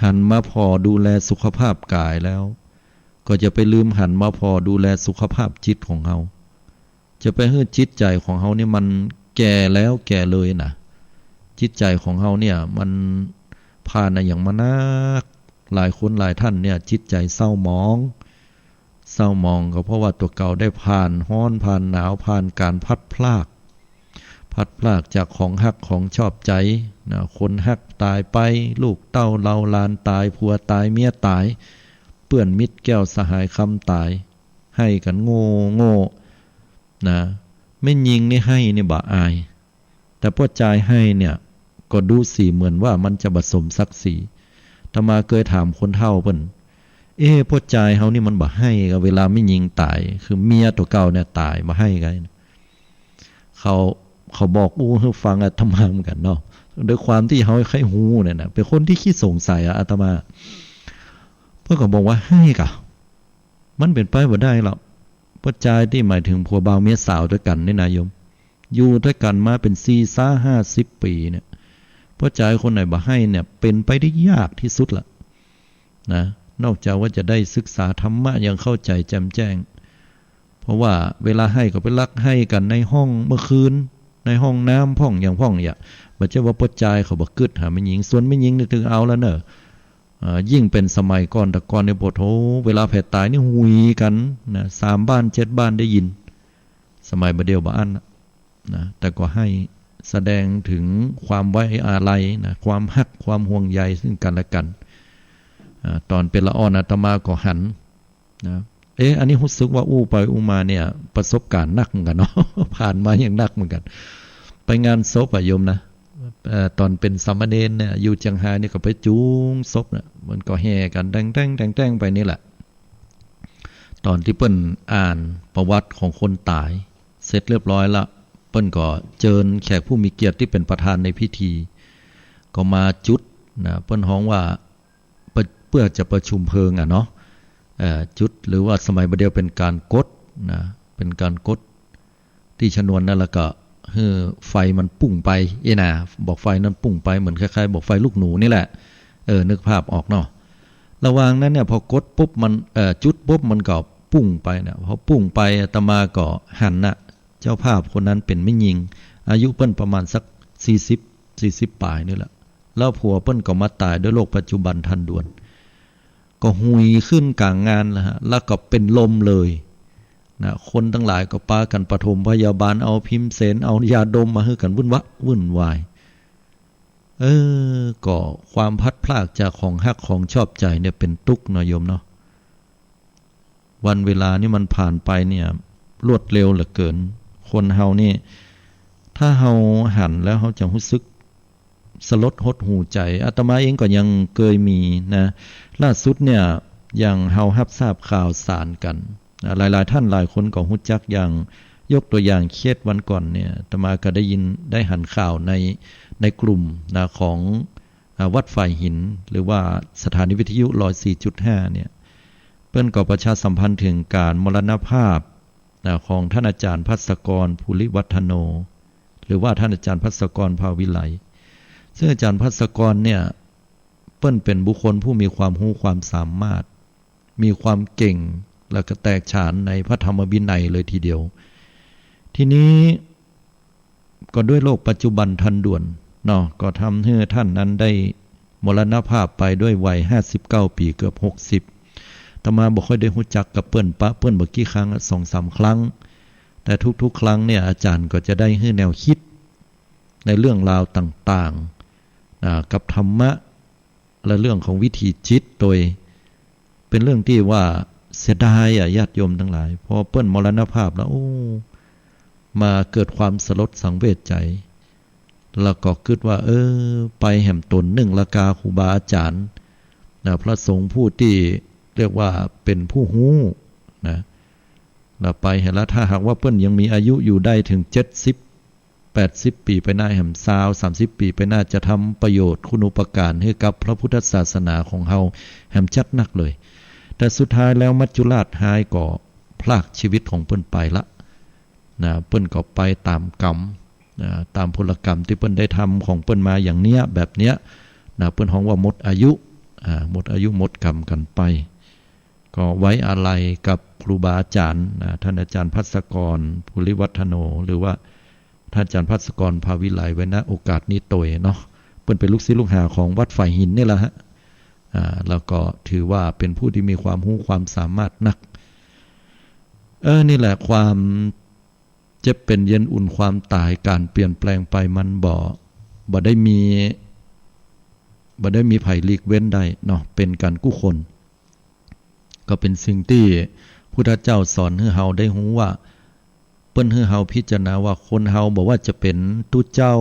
หันมาผ่อดูแลสุขภาพก๋ายแล้ว ก็จะไปลืมหันมาผ่อดูแลสุขภาพจิตของเฮา จะไปหื้อจิตใจ๋ของเฮาเนี่ยมันแก่แล้วแก่เลยนะ จิตใจ๋ของเฮาเนี่ยมันผ่านอะหยังมานัก หลายคนหลายต้านเนี่ยจิตใจ๋เศร้าหมอง เศร้าหมองก็เพราะว่าตั๋วเก่าได้ผ่านฮ้อนผ่านหนาว ผ่านก๋านพลัดพราก พลัดพรากจากของฮักของชอบใจ๋นะ คนฮักต๋ายไป ลูกเต้าเหล่าหลานต๋าย ผัวต๋าย เมียต๋าย เปื้อนมิตรแก้วสหายคำต๋าย ไห้กั๋นโง่โง่นะ แม่ญิงนี่ไห้นี่บ่อาย แต่ป้อจายไห้เนี่ย ก็ดูสิเหมือนว่ามันจะบ่สมศักดิ์ศรี อาตมาเกยถามคนเฒ่าเปิ้น เอ๊ะ ป้อจายเฮานี่มันบ่ไห้กา เวลาแม่ญิงต๋าย คือเมียตั๋วเก่าเนี่ยต๋าย บ่ไห้กา เขา เขาบอกอู้หื้อฟังอาตมาเหมือนกั๋นเนาะ ด้วยความตี้เฮาใค่ฮู้เนี่ยนะ เป๋นคนตี้ขี้สงสัยอะอาตมา เปิ้นก็บอกว่าไห้กา มันเป๋นไปบ่ได้หรอก ป้อจายตี้หมายเถิงผัวบ่าวเมียสาวตวยกั๋นนี่นะโยม อยู่ตวยกั๋นมาเป๋นสี่ซาห้าสิบปี๋เนี่ย ป้อจายคนไหนบ่ไห้เนี่ย เป๋นไปได้ยากตี้สุดละนะ นอกจากว่าจะได้ศึกษาธรรมะอย่างเข้าใจ๋แจ่มแจ้ง เพราะว่าเวลาไห้ก็ไปลักไห้กั๋นในห้องเมื่อคืน ในห้องน้ำพ่องหยังพ่องเนี่ย บ่ใจ้ว่าป้อจายเขาบ่กึ๊ดหาแม่ญิง ส่วนแม่ญิงนี่ตึงเอาแล้วเน่อ เอ่อ ยิ่งเป๋นสมัยก่อน แต่ก่อนเนี่ย โอ้โห เวลาแผดต๋ายนี่หุยกั๋นนะ สามบ้านเจ็ดบ้านได้ยิน สมัยบ่าเดี่ยวบ่อั้นนะ นะ แต่ก็ไห้แสดงเถิงความไว้อาลัยนะ ความฮัก ความห่วงใยซึ่งกั๋นและกั๋น อ่า ต๋อนเป๋นละอ่อนอาตมาก็หันนะ เอ๊ะ อันนี้ฮู้สึกว่าอู้ไปอู้มาเนี่ย ประสบก๋ารณ์นักเหมือนกั๋นเนาะ ผ่านมาอย่างนักเหมือนกั๋น ไปงานศพอะโยมนะ เอ่อ ต๋อนเป๋นสามเณรเนี่ย อยู่เจียงฮายนี่ก็ไปจูงศพเนี่ย มันก็แห่กั๋นแต๊งๆๆๆ ไปนี่แหละ ต๋อนตี้เปิ้นอ่านประวัติของคนต๋ายเสร็จเรียบร้อยละ เปิ้นก็เจิญแขกผู้มีเกียรติตี้เป๋นประธานในพิธี ก็มาจุดนะ เปิ้นฮ้องว่า เปื้อ เปื้อจะประชุมเพลิงอะเนาะ เอ่อ จุด หรือว่าสมัยบ่าเดี่ยวเป๋นก๋านกดนะ เป๋นก๋านกดตี้ชนวนนั่น แล้วก็หื้อไฟมันปุ้งไป เอ้ยนะ บอกไฟนั้นปุ้งไป เหมือนคล้ายๆ บอกไฟลูกหนูนี่แหละ เออ นึกภาพออกเนาะ ระหว่างนั้นเนี่ย พอกดปุ๊บมัน เอ่อ จุดปุ๊บมันก็ปุ้งไปนะ พอปุ้งไปอาตมาก็หันนะ เจ้าภาพคนนั้นเป๋นแม่ญิง อายุเปิ้นประมาณสักสี่สิบ สี่สิบป๋ายนี่แหละ แล้วผัวเปิ้นก็มาต๋ายด้วยโรคปัจจุบันทันด่วน ก็หุยขึ้นก๋างงานแล้วฮะ แล้วก็เป๋นลมเลยนะ คนตังหลายก็ปากั๋นปฐมพยาบาล เอาพิมเสน เอายาดมมาหื้อกั๋นวุ่นวะ วุ่นวาย เออ ก็ความพลัดพรากจากของฮักของชอบใจ๋เนี่ยเป๋นตุ๊กข์เนาะโยมเนาะ วันเวลานี่มันผ่านไปเนี่ยรวดเร็วเหลือเกิน คนเฮานี่ ถ้าเฮาหันแล้วเฮาจะฮู้สึกสลดหดหู่ใจ๋ อาตมาเองก็ยังเกยมีนะ ล่าสุดเนี่ย อย่างเฮาฮับทราบข่าวสารกั๋นนะ หลายๆ ต้านหลายคนก็ฮู้จัก อย่างยกตั๋วอย่างเคสวันก่อนเนี่ย อาตมาก็ได้ยินได้หันข่าวใน ในกลุ่มนะ ของ อ่า วัดฝ่ายหิน หรือว่าสถานีวิทยุร้อยสี่จุดห้าเนี่ย เปิ้นก็ประชาสัมพันธ์เถิงก๋านมรณภาพนะ ของต้านอาจ๋ารย์ภัสกร ภูริวัฒโน หรือว่าต้านอาจ๋ารย์ภัสกร ภาวิไล ซึ่งอาจ๋ารย์ภัสกรเนี่ย เปิ้นเป๋นบุคคลผู้มีความฮู้ความสามารถ มีความเก่ง แล้วก็แตกฉานในพระธรรมวินัยเลยทีเดียว ทีนี้ ก็ด้วยโรคปัจจุบันทันด่วนเนาะ ก็ทำหื้อท่านนั้นได้มรณภาพไปด้วยวัยห้าสิบเก้าปี๋ เกือบหกสิบ อาตมาบ่ค่อยได้ฮู้จักกับเปิ้น ปะเปิ้นบ่กี่ครั้งอะ สองสามครั้ง แต่ทุกๆ ครั้งเนี่ย อาจ๋ารย์ก็จะได้หื้อแนวคิดในเรื่องราวต่างๆ อ่า กับธรรมะ และเรื่องของวิถีจิตโดย เป็นเรื่องตี้ว่าเสียดายอะ ญาติโยมตังหลาย พอเปิ้นมรณภาพแล้ว โอ้ มาเกิดความสลดสังเวชใจ๋ แล้วก็กึ๊ดว่า เออ ไปแหมต๋นนึ่งละกาครูบาอาจ๋ารย์นะ พระสงฆ์ผู้ตี้เรียกว่าเป๋นผู้ฮู้นะ แล้วไปแหมละ ถ้าหากว่าเปิ้นยังมีอายุอยู่ได้เถิงเจ็ดสิบ แปดสิบปี๋ไปหน้าแหมซาว สามสิบปี๋ไปหน้า จะทำประโยชน์คุณูปการหื้อกับพระพุทธศาสนาของเฮาแหมจัดนักเลย แต่สุดท้ายแล้วมัจจุราชฮ้ายก็พรากชีวิตของเปิ้นไปละนะ เปิ้นก็ไปต๋ามกรรมนะ ต๋ามผลกรรมตี้เปิ้นได้ทำของเปิ้นมาอย่างเนี้ย แบบเนี้ยนะ เปิ้นฮ้องว่าหมดอายุ อ่า หมดอายุหมดกรรมกั๋นไป ก็ไว้อาลัยกับครูบาอาจ๋ารย์นะ ท่านอาจารย์ภัสกร ภูริวัฒโน หรือว่าท่านอาจารย์ภัสกร ภาวิไล ไว้ ณ โอกาสนี้โตยเนาะ เปิ้นเป๋นลูกศิษย์ลูกหาของวัดฝายหินนี่แหละฮะ อ่า แล้วก็ถือว่าเป๋นผู้ตี้มีความฮู้ความสามารถนัก เออ นี่แหละ ความเจ็บเป๋นเย็นอุ่น ความต๋าย ก๋านเปลี่ยนแปลงไป มันบ่ บ่ได้มี บ่ได้มีใผหลีกเว้นได้เนาะ เป๋นกั๋นกู้คน ก็เป๋นสิ่งตี้พุทธเจ้าสอนหื้อเฮาได้ฮู้ว่า เปิ้นหื้อเฮาพิจารณาว่าคนเฮาบ่ว่าจะเป๋นตุ๊เจ้า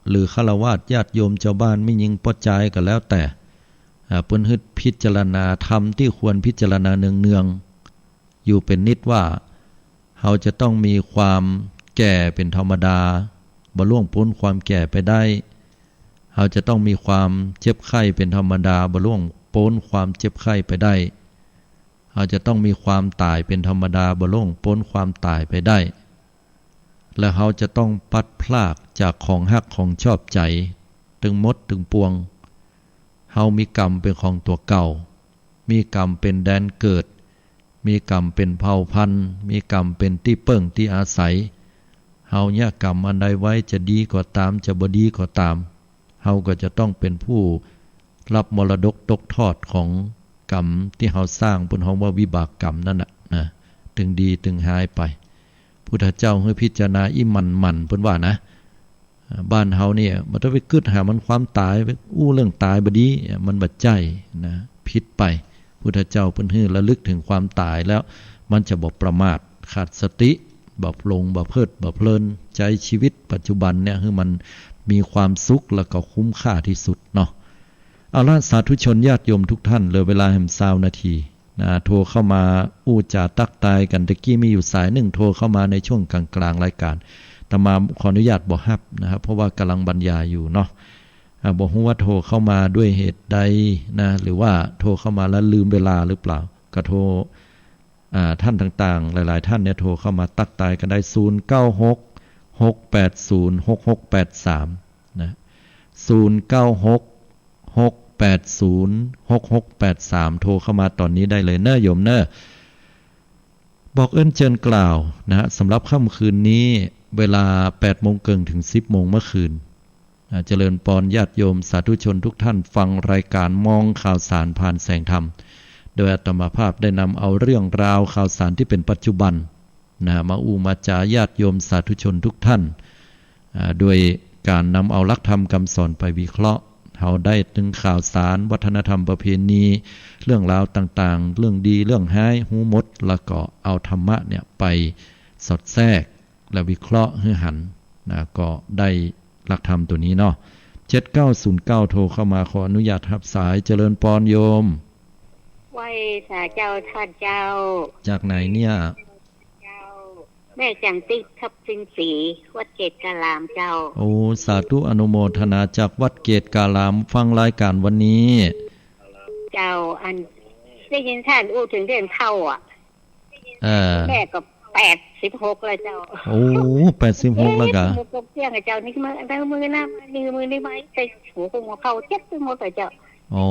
หรือฆราวาสญาติโยมจาวบ้าน แม่ญิงป้อจายก็แล้วแต่ อ่า เปิ้นหื้อพิจารณาธรรมตี้ควรพิจารณาเนืองๆ อยู่เป๋นนิดว่า เฮาจะต้องมีความแก่เป๋นธรรมดา บ่ล่วงป๊นความแก่ไปได้ เฮาจะต้องมีความเจ็บไข้เป๋นธรรมดา บ่ล่วงป๊นความเจ็บไข้ไปได้ เฮาจะต้องมีความต๋ายเป๋นธรรมดา บ่ล่วงป๊นความต๋ายไปได้ และเฮาจะต้องพลัดพรากจากของฮักของชอบใจ๋ตึงหมดตึงปวง เฮามีกรรมเป๋นของตั๋วเก่า มีกรรมเป๋นแดนเกิด มีกรรมเป๋นเผ่าพันธุ์ มีกรรมเป๋นตี้เปิ้งตี้อาศัย เฮาเยียะกรรมอันใดไว้ จะดีก็ต๋าม จะบ่ดีก็ต๋าม เฮาก็จะต้องเป๋นผู้รับมรดกตกทอดของกรรมตี้เฮาสร้าง เปิ้นฮ้องว่าวิบากกรรมนั่นน่ะนะ ตึงดีตึงฮ้ายไป พุทธเจ้าหื้อพิจารณาอี้หมั่นๆ เปิ้นว่านะ อ่า บ้านเฮาเนี่ย บ่ต้องไปกึ๊ดหามันความต๋าย ไปอู้เรื่องต๋ายบ่ดี มันบ่ใจ้นะ ผิดไป พุทธเจ้าเปิ้นหื้อระลึกเถิงความต๋ายแล้ว มันจะบ่ประมาท ขาดสติ บ่ปลง บ่เพลิด บ่เพลิน ใจ๊ชีวิตปัจจุบันเนี่ย หื้อมันมีความสุขแล้วก็คุ้มค่าตี้สุดเนาะ เอาละ สาธุชนญาติโยมทุกท่าน เหลือเวลาแหมซาวนาที นะ โทรเข้ามาอู้จ๋าตั๊กตายกั๋น ตะกี้มีอยู่สายนึ่งโทรเข้ามาในช่วงกลางๆ รายการ อาตมาขออนุญาตบ่ฮับนะครับ เพราะว่ากำลังบรรยายอยู่เนาะ อ่า บ่ฮู้ว่าโทรเข้ามาด้วยเหตุใดนะ หรือว่าโทรเข้ามาแล้วลืมเวลาหรือเปล่า ก็โทร อ่า ท่านต่างๆ หลายๆ ท่านเนี่ยโทรเข้ามาตั๊กตายกั๋นได้ ศูนย์เก้าหก หกแปดศูนย์ หกหกแปดสาม นะ ศูนย์เก้าหก หกแปดศูนย์ หกหกแปดสาม โทรเข้ามาต๋อนนี้ได้เลยเนาะโยมเนาะ บอกเอิ้นเจิญกล่าวนะฮะ สำหรับค่ำคืนนี้ เวลาแปดโมงเกิ่งถึงสิบโมงเมื่อคืน อ่า เจริญปอนญาติโยมสาธุชนทุกท่าน ฟังรายการมองข่าวสารผ่านแสงธรรม โดยอาตมาภาพได้นำเอาเรื่องราวข่าวสารตี้เป๋นปัจจุบัน นะ มาอู้มาจ๋าญาติโยมสาธุชนทุกท่าน อ่า โดยก๋านนำเอาหลักธรรมกำสอนไปวิเคราะห์ เฮาได้เถิงข่าวสาร วัฒนธรรมประเพณี เรื่องราวต่างๆ เรื่องดีเรื่องฮ้าย ฮู้หมด แล้วก็เอาธรรมะเนี่ยไปสอดแทรกและวิเคราะห์หื้อหัน นะ ก็ได้หลักธรรมตั๋วนี้เนาะ เจ็ดเก้าศูนย์เก้า โทรเข้ามา ขออนุญาตฮับสาย เจริญปอนโยม ไหว้สาเจ้าท่านเจ้า จากไหนเนี่ย เจ้า แม่จันติ๊ก ทับทิมศรี วัดเกตการามเจ้า โอ้ สาธุอนุโมทนา จากวัดเกตการาม ฟังรายการวันนี้ เจ้า อันได้ยินท่านอู้เถิงเรื่องเฒ่าอะ เออ แม่ก็แปดสิบหกแล้วเจ้า โอ้ แปดสิบหกแล้วกะ เอ๊ะ หมู่ปกเตี้ยงอะเจ้า นี่มือ มือนะ มือ มือนี่ไม้ใส่หัวคงหัวเข่าเจ็บไปหมดเลยเจ้า โอ้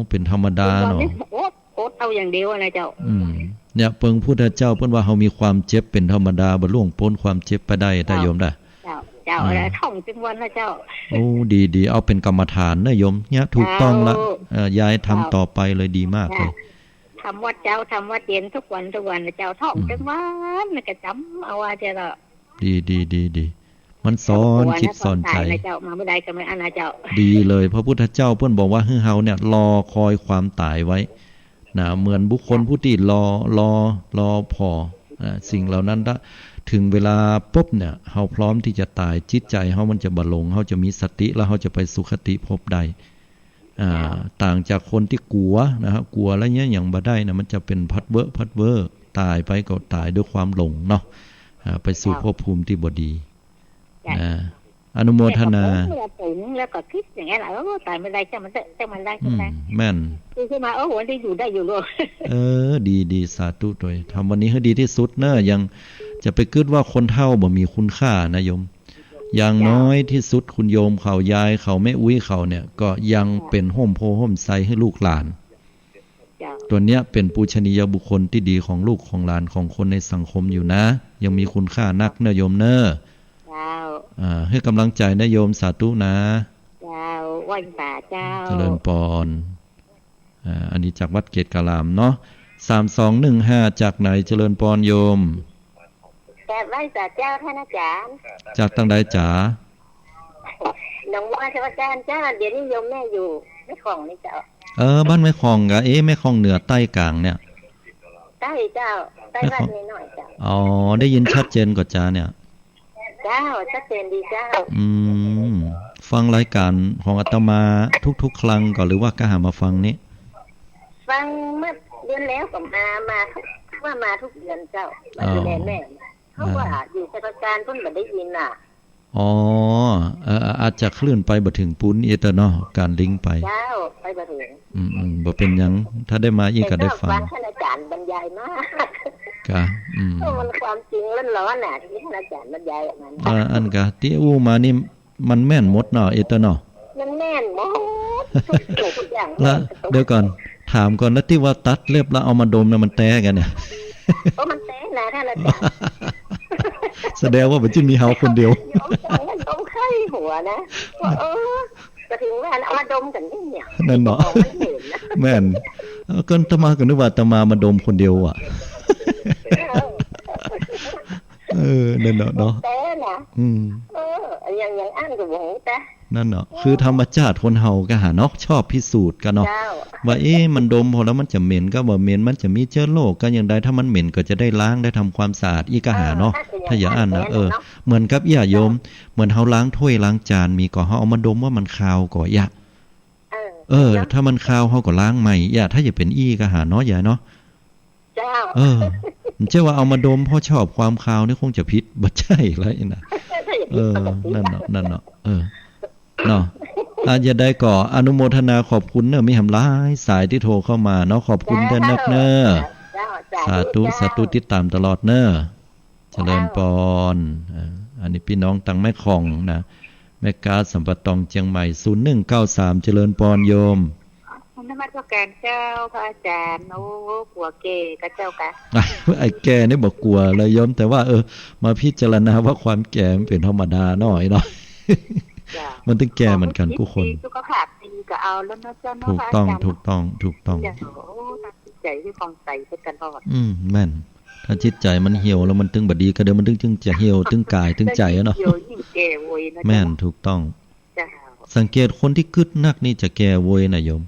เป๋นธรรมดาเนาะ อด อดเอาอย่างเดียวนะเจ้า อืม เนี่ย เปิงพุทธเจ้าเปิ้นว่าเฮามีความเจ็บเป๋นธรรมดา บ่ล่วงป๊นความเจ็บไปได้ ได้โยมได้ เจ้า เจ้า เจ้า อ่า แล้วท่องตึงวันนะเจ้า โอ้ ดี ดี เอาเป๋นกรรมฐานนะโยม เนี่ยถูกต้องละ เจ้า เอ่อ ยายทำ เจ้า ต่อไปเลย ดีมากเลย เจ้า ทำวัดเจ๊า ทำวัดเย็นทุกวัน ทุกวันนะเจ้า ท่อง อืม ตึงวัน แล้วก็จ๋ำเอาว่าเจ้า ดี ดี ดี ดี มันสอนจิตสอนใจ๋ เจ้า มาเมื่อใดก็เมื่ออั้นนะเจ้า ดีเลย พระพุทธเจ้าเปิ้นบอกว่าหื้อเฮาเนี่ยรอคอยความต๋ายไว้นะ เหมือนบุคคลผู้ตี้รอ รอ รอผ่อ อ่า สิ่งเหล่านั้น ถ้าเถิงเวลาปุ๊บเนี่ย เฮาพร้อมตี้จะต๋าย จิตใจ๋เฮามันจะบ่หลง เฮาจะมีสติ แล้วเฮาจะไปสุคติภพได้ อ่า ต่างจากคนตี้กั๋วนะฮะ กั๋วแล้วเนี่ยยังบ่ได้นะ มันจะเป๋นพัดเว้อ พัดเว้อ ต๋ายไปก็ต๋ายด้วยความหลงเนาะ อ่า ไปสู่ภพภูมิตี้บ่ดี จ้ะ นะ อนุโมทนา แต่ก็เมื่อถึงแล้วก็กึ๊ดอย่างเงี้ยแหละ โอ้ ต๋ายเมื่อใด จ้างมันเต๊อะ จ้างมันเต๊อะ อืม จ้างมันเต๊อะ แม่น คือขึ้นมา โอ้โห ได้อยู่ ได้อยู่เลย เออ ดี ดี สาธุตวย ทำวันนี้หื้อดีตี้สุดเนาะ ยังจะไปกึ๊ดว่าคนเฒ่าบ่มีคุณค่านะโยม อย่างน้อยตี้สุดคุณโยมเขา ยายเขา แม่อุ๊ยเขาเนี่ย ก็ยังเป๋นฮ่มโพธิ์ฮ่มไทรหื้อลูกหลาน เจ้า ตัวเนี้ยเป๋นปูชนียบุคคลตี้ดีของลูกของหลานของคนในสังคมอยู่นะ ยังมีคุณค่านักเนาะโยมเนาะ เจ้า อ่า หื้อกำลังใจ๋นะโยม สาธุนะ เจ้า ไหว้สาเจ้า เจริญปอน อ่า อันนี้จากวัดเกตุการามเนาะ สามสองหนึ่งห้า จากไหน เจริญปอนโยม กราบไหว้สาเจ้าท่านอาจ๋ารย์ จากตางใดจ๋า หนองบัวเจ้าอาจ๋ารย์เจ้า เดี๋ยวนี้โยมแม่อยู่แม่ข่องนี่เจ้า เออ บ้านแม่ข่องกะ เอ๊ะ แม่ข่องเหนือใต้กลางเนี่ย ใต้เจ้า ใต้ แม่ข่อง บ้านนี้หน่อยเจ้า อ๋อ ได้ยินชัดเจนก่อจ๋าเนี่ย เจ้า ชัดเจนดีเจ้า อืม ฟังรายก๋านของอาตมาทุกๆ ครั้งก่อ หรือว่าก็หามาฟังนี่ ฟังเมื่อเดือนแล้วก็มา มาทุก ว่ามาทุกเดือนเจ้า มาดูแลแม่ อ๋อ เขาว่า อ่า อยู่สมุทรปราการเปิ้นบ่ได้ยินน่ะ อ๋อ เอ่อ อาจจะคลื่นไปบ่เถิงปู๊นเอเตอร์เนาะ ก๋านลิงก์ไป เจ้า ไปบ่เถิง อืม อืม บ่เป๋นหยัง ถ้าได้มาอีกก็ได้ฟัง แต่ก็ฟังท่านอาจ๋ารย์บรรยายมาก กะ อืม โอ้ มันความจริงล้วนๆ น่ะ ตี้ท่านอาจ๋ารย์บรรยายอันนั้น อ่า อันกะ ตี้อู้มานี่ มันแม่นหมดเนาะ เอเตอร์เนาะ มันแม่นหมด ทุกสิ่งทุกอย่าง ละ เดี๋ยวก่อน ถามก่อน แล้วตี้ว่าตัดเล็บแล้วเอามาดมเนี่ย มันแต๊กะเนี่ย โอ้ มันแต๊นะท่านอาจ๋ารย์ แสดงว่ามันจะมีเฮาคนเดียว โยมสองคนดมไข้หัวนะ ว่า เออ ก็ถึงว่าเอามาดมกั๋นนี่เนี่ย นั่นเนาะ มองไม่เห็นนะ แม่น เออ ก็อาตมาก็นึกว่าอาตมามาดมคนเดียวอะ เออ เออ นั่นเนาะ เนาะ แต่นะ อืม เออ อย่าง อย่างอั้นก็บ่ฮู้แต่ นั่นเนาะ เออ คือธรรมชาติคนเฮาก็หาเนาะ ชอบพิสูจน์กั๋นเนาะ เจ้า ว่า เอ๊ะ มันดมผ่อแล้วมันจะเหม็นกาบ่เหม็น มันจะมีเจื้อโรคกาอย่างใด ถ้ามันเหม็นก็จะได้ล้าง ได้ทำความสะอาด อี้ก็หาเนาะ เออ ถ้าอย่างอั้นนะ เออ เหมือนกับอี้อะโยม เหมือนเฮาล้างถ้วยล้างจาน มีก่อ เฮาเอามาดมว่ามันคาวก่ออี้อะ เออ เออ เนาะ ถ้ามันคาวเฮาก็ล้างใหม่อี้อะ ถ้าจะเป๋นอี้ก็หาเนาะ ยายเนาะ เจ้า เออ บ่ใจ้ว่าเอามาดมเพราะชอบความคาวนี่คงจะผิด บ่ใจ้แล้วอี้นะ เออ นั่นเนาะ นั่นเนาะ เออ เนาะ อ่ะ จะใดก็อนุโมทนาขอบคุณเนาะ มีแหมหลายสายตี้โทรเข้ามาเนาะ ขอบคุณแต๊นักเนาะ เจ้า สาธุ สาธุ ติดต๋ามตลอดเนาะ เจริญปอน อ่า อันนี้ปี้น้องตางแม่ข่องนะ แม่ก๊าซ สัมปะตอง เจียงใหม่ ศูนย์หนึ่งเก้าสาม เจริญปอนโยม นมัสการเจ้าพระอาจ๋ารย์ โอ้ กั๋วแก่กาเจ้ากา ไอ้แก่นี่บ่กั๋วเลยโยม แต่ว่า เออ มาพิจารณาว่าความแก่มันเป๋นธรรมดาหน้อยเนาะ เจ้า มันต้องแก่เหมือนกั๋นกู้คน สุขภาพดีก็เอาแล้วเนาะเจ้าเนาะ ถูกต้อง พระอาจ๋ารย์ ถูกต้อง ถูกต้อง เจ้า โอ้ จิตใจ๋ที่ผ่องใสไปตลอด อืม แม่น ถ้าจิตใจ๋มันเหี่ยวแล้วมันตึงบ่ดี ก็เดี๋ยวมันตึง ตึงจะเหี่ยว ตึงก๋าย ตึงใจ๋อะเนาะ เหี่ยวยิ่งแก่โวยนะเจ้า แม่น ถูกต้อง เจ้า สังเกตคนตี้กึ๊ดนักนี่จะแก่โวยนะโยม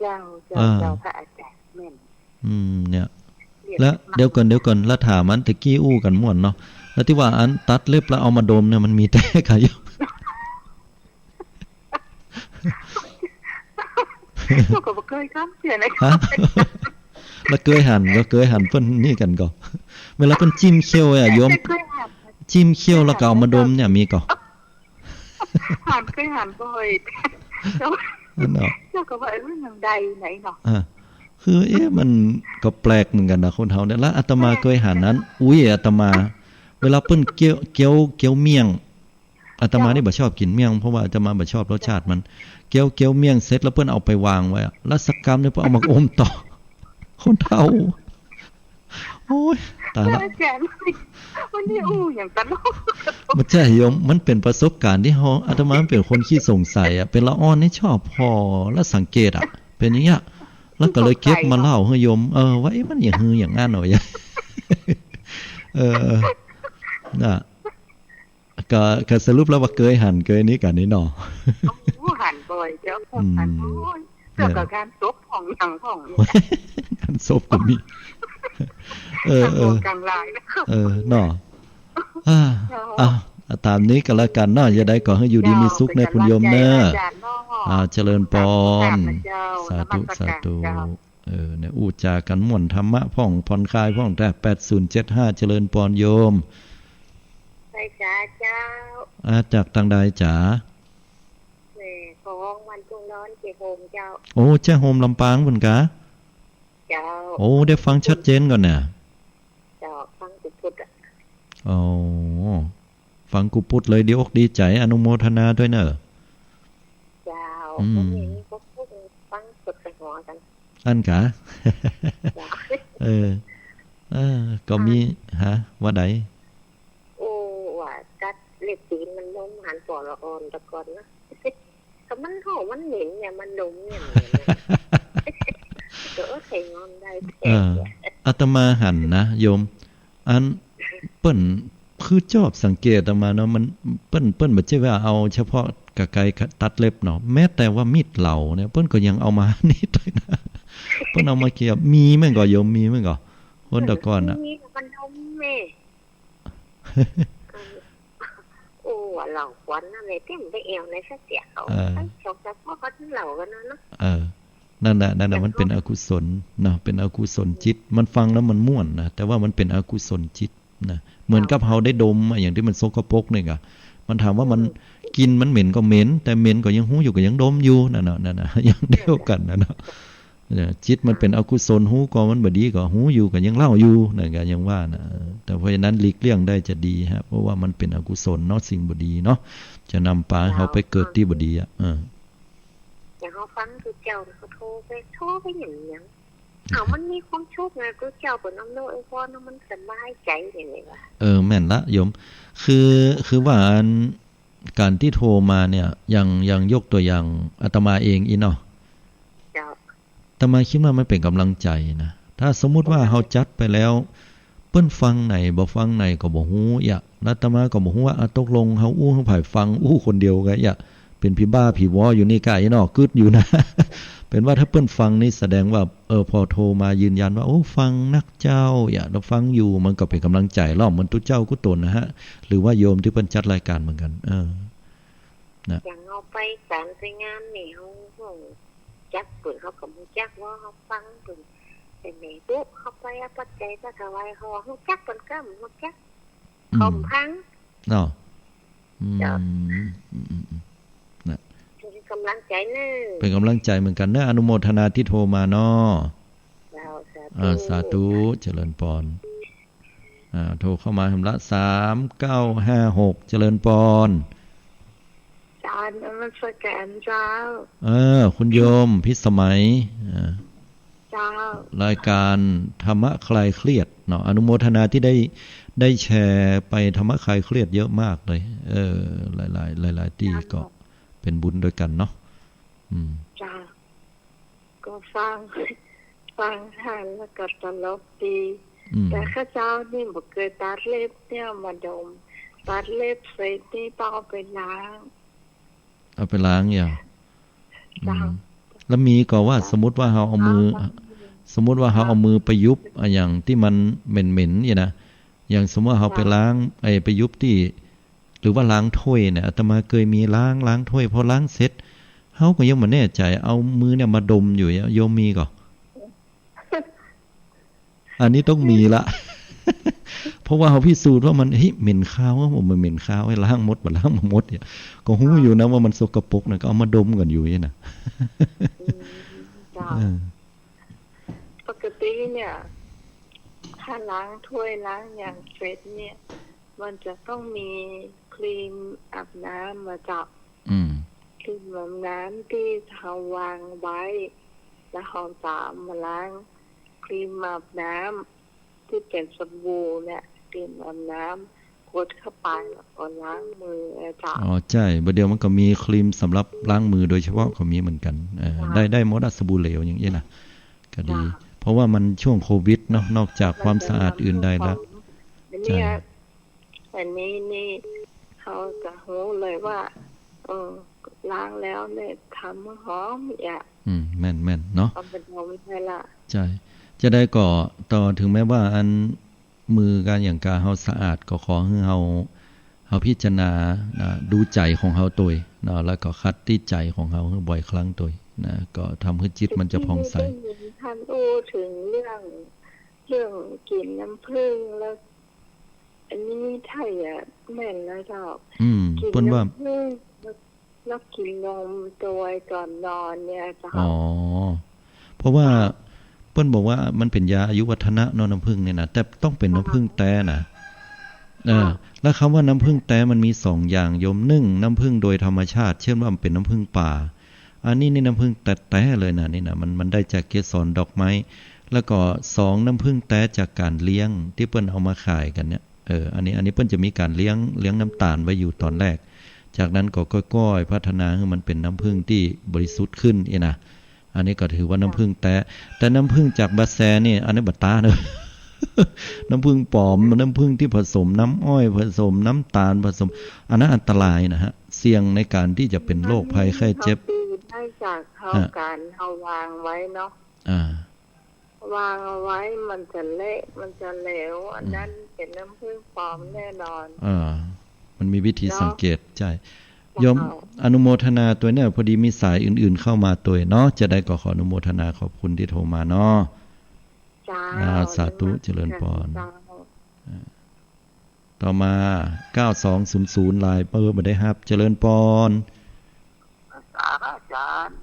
เจ้า เจ้า เออ เจ้า พระอาจ๋ารย์ แม่น อืม เนี่ย เดี๋ยว แล้ว เดี๋ยวก่อน เดี๋ยวก่อน แล้วถามอันตะกี้อู้กั๋นม่วนเนาะ แล้วตี้ว่าอันตัดเล็บแล้วเอามาดมเนี่ย มันมีแต๊กาโยม เจ้าก็บ่เกยถามเตื้อนะ ฮะ แล้วเกยหัน ก็เกยหันเปิ้นนี่กั๋นก่อ เวลาเปิ้นจิ้มเขี้ยวอะโยม เกยหัน จิ้มเขี้ยวแล้วก็เอามาดมเนี่ยมีก่อ หัน เกยหันบ่อย เจ้า นั่นเนาะ เจ้าก็ว่า เออ มันใดไหนเนาะ อ่า คือ เอ๊ะ มันก็แปลกเหมือนกั๋นนะ คนเฮาเนี่ย แล้วอาตมาเกยหันอัน อุ๊ย อาตมา เวลาเปิ้นเกี๊ยว เกี๊ยว เกี๊ยวเมี่ยง อาตมานี่บ่ชอบกิ๋นเมี่ยง เพราะว่าอาตมาบ่ชอบรสชาติมัน เกี๊ยว เกี๊ยวเมี่ยงเสร็จแล้วเปิ้นเอาไปวางไว้อะ แล้วสักกำนึ่งเปิ้นเอามาอมต่อ คนเฒ่า โอ้ย ต๋ายละ อาจ๋ารย์ วันนี้อู้อย่างตลก บ่ใจ้โยม มันเป๋นประสบก๋ารณ์ตี้เฮา อาตมาเป๋นคนขี้สงสัยอะ เป๋นละอ่อนนี่ชอบผ่อและสังเกตอะ เป๋นอย่างเงี้ย แล้วก็เลยเก็บมาเล่าหื้อโยม เออ ว่า เอ๊ะ มันอย่างหื้ออย่างอั้นเหรอ เออ น่ะ ก็ ก็สรุปแล้วว่าเกยหัน เกยนี่กั๋นนี่เนาะ โอ้ หันบ่อยเจ้า อืม หันบ่อย เนี่ย เกี่ยวกับงานศพของหยังของ งานศพก็มี เออ เออ กลางลายนะ เออ เนาะ อ่า เจ้า อ่ะ ต๋ามนี้ก็แล้วกั๋นเนาะ จะได้ก็หื้ออยู่ดีมีสุขเน่อ เจ้า คุณโยมเน่อ เป๋นก๋ำลังใจ๋ อาจ๋ารย์เนาะ อ่า เจริญปอน สาธุ สาธุ นมัสก๋ารเจ้า เออ เนี่ย อู้จ๋ากั๋นม่วน ธรรมะพ่อง ผ่อนคลายพ่อง แต่ แปดศูนย์เจ็ดห้า เจริญปอนโยม ไปจ๋าเจ้า อ่า จากตางใดจ๋า แม่ ของบ้านทุ่งนอน แจ้โฮมเจ้า โอ้ แจ้โฮมลำปางปุ้นกา เจ้า โอ้ ได้ฟังชัดเจนก่อนเนี่ย เจ้า ฟังกู้ปุดอะ อ๋อ ฟังกู้ปุดเลย ดีอกดีใจ๋ อนุโมทนาด้วยเน่อ เจ้า อืม ก็มี ก็พูดฟังสดใสหัวกั๋น อั้นกา เจ้า เออ เออ ก็มี อ่า ฮะ ว่าใด โอ้ ว่าตัดเล็บตี๋นมันนมหันปอละอ่อนตะก่อนนะ ก็มันเห่ามันเหม็นเนี่ย มันดมเนี่ย เหม็นเนี่ย ก็เออ ใส่งอนได้แท้ เออ อาตมาหันนะโยม อันเปิ้นคือจอบสังเกตอาตมาเนาะ มัน เปิ้น เปิ้นบ่ใจ้ว่าเอาเฉพาะกรรไกรตัดเล็บเนาะ แม้แต่ว่ามีดเหลาเนี่ย เปิ้นก็ยังเอามานี่ด้วยนะ เปิ้นเอามาเกี่ย มีแม่นก่อโยม มีแม่นก่อ คนแต่ก่อนน่ะ มีมันดมแม่ โอ้ เหลาขวัญนั่นแหละ ตี้มันได้แอ่วไหนสักเตี้ย เอา เออ ไปสองสามข้อก็เหลากั๋นนะเนาะ เออ นั่นแหละ นั่นแหละ อย่าง มันเป๋นอกุศลเนาะ เป๋นอกุศลจิต มันฟังแล้วมันม่วนนะ แต่ว่ามันเป๋นอกุศลจิตนะ เหมือนกับ เจ้า เฮาได้ดมอะ อย่างตี้มันสกปรกนี่กะ มันถามว่ามัน อืม กลิ่นมันเหม็นก็เหม็น แต่เหม็นก็ยังฮู้อยู่ ก็ยังดมอยู่ นั่นน่ะ นั่นน่ะ อย่างเดียวกั๋นน่ะเนาะ เนี่ย จิตมันเป๋นอกุศล ฮู้ก่อมันบ่ดีก็ฮู้อยู่ ก็ยังเล่าอยู่ นั่นก็ยังว่านะ แต่เพราะฉะนั้นหลีกเลี่ยงได้จะดีฮะ เพราะว่ามันเป๋นอกุศลเนาะ สิ่งบ่ดีเนาะ จะนำปาหื้อเฮาไปเกิดตี้บ่ดีอะ เออ อย่างเฮาฟังกู้เจ้า เขาโทรไป โทรไปหยังหยัง อ้าว มันมีความสุขไง กู้เจ้าเปิ้นอำนวยอวยพร มันสบายใจ๋อย่างไงวะ เออ แม่นละโยม คือ คือว่าอัน ก๋านตี้โทรมาเนี่ย อย่าง อย่างยกตั๋วอย่างอาตมาเองอี้เนาะ เจ้า อาตมากึ๊ดว่ามันเป๋นก๋ำลังใจ๋นะ ถ้าสมมุติว่าเฮาจัดไปแล้ว เปิ้นฟังไหนบ่ฟังไหนก็บ่ฮู้อะ อาตมาก็บ่ฮู้ว่า อ่ะ ตกลงเฮาอู้หื้อใผฟัง อู้คนเดียวกาอะ เป๋นผีบ้าผีวออยู่นี่กาอี้เนาะ กึ๊ดอยู่นะ เป๋นว่าถ้าเปิ้นฟังนี่แสดงว่า เออ พอโทรมายืนยันว่า โอ้ ฟังนักเจ้าอะ แล้วฟังอยู่ มันก็เป๋นก๋ำลังใจ๋แล้ว เหมือนตุ๊เจ้ากู้ต๋นนะฮะ หรือว่าโยมตี้เปิ้นจัดรายก๋านเหมือนกั๋น เออ นะ อย่างเฮาไปก๋านไปงานนี่ เฮาฮู้จักเปิ้น เฮาก็ฮู้จักว่าเฮาฟังเปิ้น แต่แม่ตุ๊ เฮาไปเอาปัจจัยมาถวาย เฮาฮู้จักเปิ้นกำ ฮู้จัก อืม เฮาฟัง เนาะ อืม เจ้า อืม อืม อืม นะ เป๋นก๋ำลังใจ๋เน่อ เป๋นก๋ำลังใจ๋เหมือนกั๋นเน่อ อนุโมทนาตี้โทรมาเนาะ เจ้า สาธุ อ่า สาธุ เจริญปอน อ่า โทรเข้ามาแหมละ สามเก้าห้าหก เจริญปอน เจ้า นมัสก๋ารเจ้า เออ คุณโยมพิสมัย อ่า เจ้า รายก๋านธรรมะคลายเครียดเนาะ อนุโมทนาตี้ได้ ได้แชร์ไปธรรมะคลายเครียดเยอะมากเลย เออ หลายๆ หลายๆ ตี้ก็เป๋นบุญตวยกั๋นเนาะ อืม เจ้า ก็ฟัง ฟังหันแล้วก็ตลกดี อืม แต่ข้าเจ้านี่บ่เกยตัดเล็บเนี่ย มาดม ตัดเล็บเสร็จนี่ต้องเอาไปล้าง เอาไปล้างอย่าง เจ้า อืม แล้วมีก่อว่า เจ้า สมมุติว่าเฮาเอามือ เจ้า สมมุติว่าเฮาเอามือไปยุบอะหยังตี้มันเหม็นๆ เนี่ยนะ อย่างสมมุติว่าเฮาไปล้าง เจ้า ไอ้ไปยุบตี้ หรือว่าล้างถ้วยเนี่ย อาตมาเกยมีล้าง ล้างถ้วย พอล้างเสร็จ เฮาก็ยังบ่แน่ใจ๋ เอามือเนี่ยมาดมอยู่เนี่ย โยมมีก่อ อันนี้ต้องมีละ เพราะว่าเฮาพิสูจน์ว่ามัน เฮ้ย เหม็นคาวอะ ผมมันเหม็นคาว ให้ล้างหมด บ่ล้างบ่หมดเนี่ย ก็ฮู้อยู่นะว่ามันสกปรกนะ ก็เอามาดมกั๋นอยู่เนี่ยนะ อืม เจ้า เออ ปกติเนี่ย ถ้าล้างถ้วยล้างอย่างเสร็จเนี่ย มันจะต้องมีครีมอาบน้ำมาเจ้า อืม ครีมอาบน้ำตี้เฮาวางไว้ แล้วเฮาจะเอามาล้าง ครีมอาบน้ ตี้เป๋นสบู่เนี่ย เตรียมอาบน้ำ กดเข้าไปแล้วก็ล้างมืออะเจ้า อ๋อ ใจ้ บ่าเดี่ยวมันก็มีครีมสำหรับล้างมือโดยเฉพาะก็มีเหมือนกั๋น เออ เจ้า ได้ ได้หมดอะ สบู่เหลวอย่างอี้นะ ก็ดี เจ้า เพราะว่ามันช่วงโควิดเนาะ นอกจากความสะอาดอื่นใดละ มันจะหอม อันเนี้ย ใจ้ อันนี้นี่ เขาจะฮู้เลยว่า เออ ล้างแล้วเนี่ย ทำหอมอ่ะ อืม แม่น แม่นเนาะ เอาไปดมได้ละ ใจ้ จะได้ก็ต่อ เถิงแม้ว่าอันมือก๋าอย่างก๋าเฮาสะอาด ก็ขอหื้อเฮา เฮาพิจารณานะ ดูใจ๋ของเฮาตวยเนาะ แล้วก็คัดตี้ใจ๋ของเฮาหื้อบ่อยครั้งตวยนะ ก็ทำหื้อจิตมันจะผ่องใส ตี้ได้ยินต้านอู้เถิงเรื่อง เรื่องกิ๋นน้ำผึ้งแล้ว อันนี้ใจ้อะ แม่นแล้วเจ้า อืม กิ๋น เปิ้นว่า น้ำผึ้งแล้ว แล้วกิ๋นนมตวยก่อนนอนเนี่ยเจ้า อ๋อ เพราะว่าเปิ้นบอกว่ามันเป๋นยาอายุวัฒนะเนาะ น้ำผึ้งเนี่ยนะ แต่ต้องเป๋นน้ำผึ้งแต๊นะ เออ ค่ะ แล้วกำว่าน้ำผึ้งแต๊มันมีสองอย่างโยม นึ่ง น้ำผึ้งโดยธรรมชาติ เจ้นว่ามันเป๋นน้ำผึ้งป่า อันนี้นี่น้ำผึ้งแต๊ๆ เลยนะ นี่นะ มัน มันได้จากเกสรดอกไม้ แล้วก็สอง น้ำผึ้งแต๊จากก๋านเลี้ยง ตี้เปิ้นเอามาขายกั๋นเนี่ย เออ อันนี้ อันนี้เปิ้นจะมีก๋านเลี้ยง เลี้ยงน้ำตาลไว้อยู่ตอนแรก จากนั้นก็ก้อยๆ พัฒนาหื้อมันเป๋นน้ำผึ้งตี้บริสุทธิ์ขึ้นอี้นะ อันนี้ก็ถือว่าน้ำผึ้งแต๊ แต่น้ำผึ้งจากบาแซนี่ อันนี้บ่าต๊าเนาะ น้ำผึ้งปลอม น้ำผึ้งตี้ผสมน้ำอ้อย ผสมน้ำตาล ผสม อันนั้นอันตรายนะฮะ เสี่ยงในก๋านตี้จะเป๋นโรคภัยไข้เจ็บ เขาตีได้จากเขา ฮะ ก๋านเขาวางไว้เนาะ อ่า วางเอาไว้ มันจะเละ มันจะเหลว อันนั้น อืม เป๋นน้ำผึ้งปลอมแน่นอน อ่า มันมีวิธี เนาะ สังเกต ใจ้ เจ้า โยมอนุโมทนาตวยเนี่ย พอดีมีสายอื่นๆ เข้ามาตวยเนาะ จะได้ก็ขออนุโมทนาขอบคุณตี้โทรมาเนาะ เจ้า อ่า สาธุ เจริญปอน เจ้า อ่า ต่อมา เก้าสองศูนย์ศูนย์ ลายเบอร์บ่ได้ฮับ เจริญปอน สาธุอาจารย์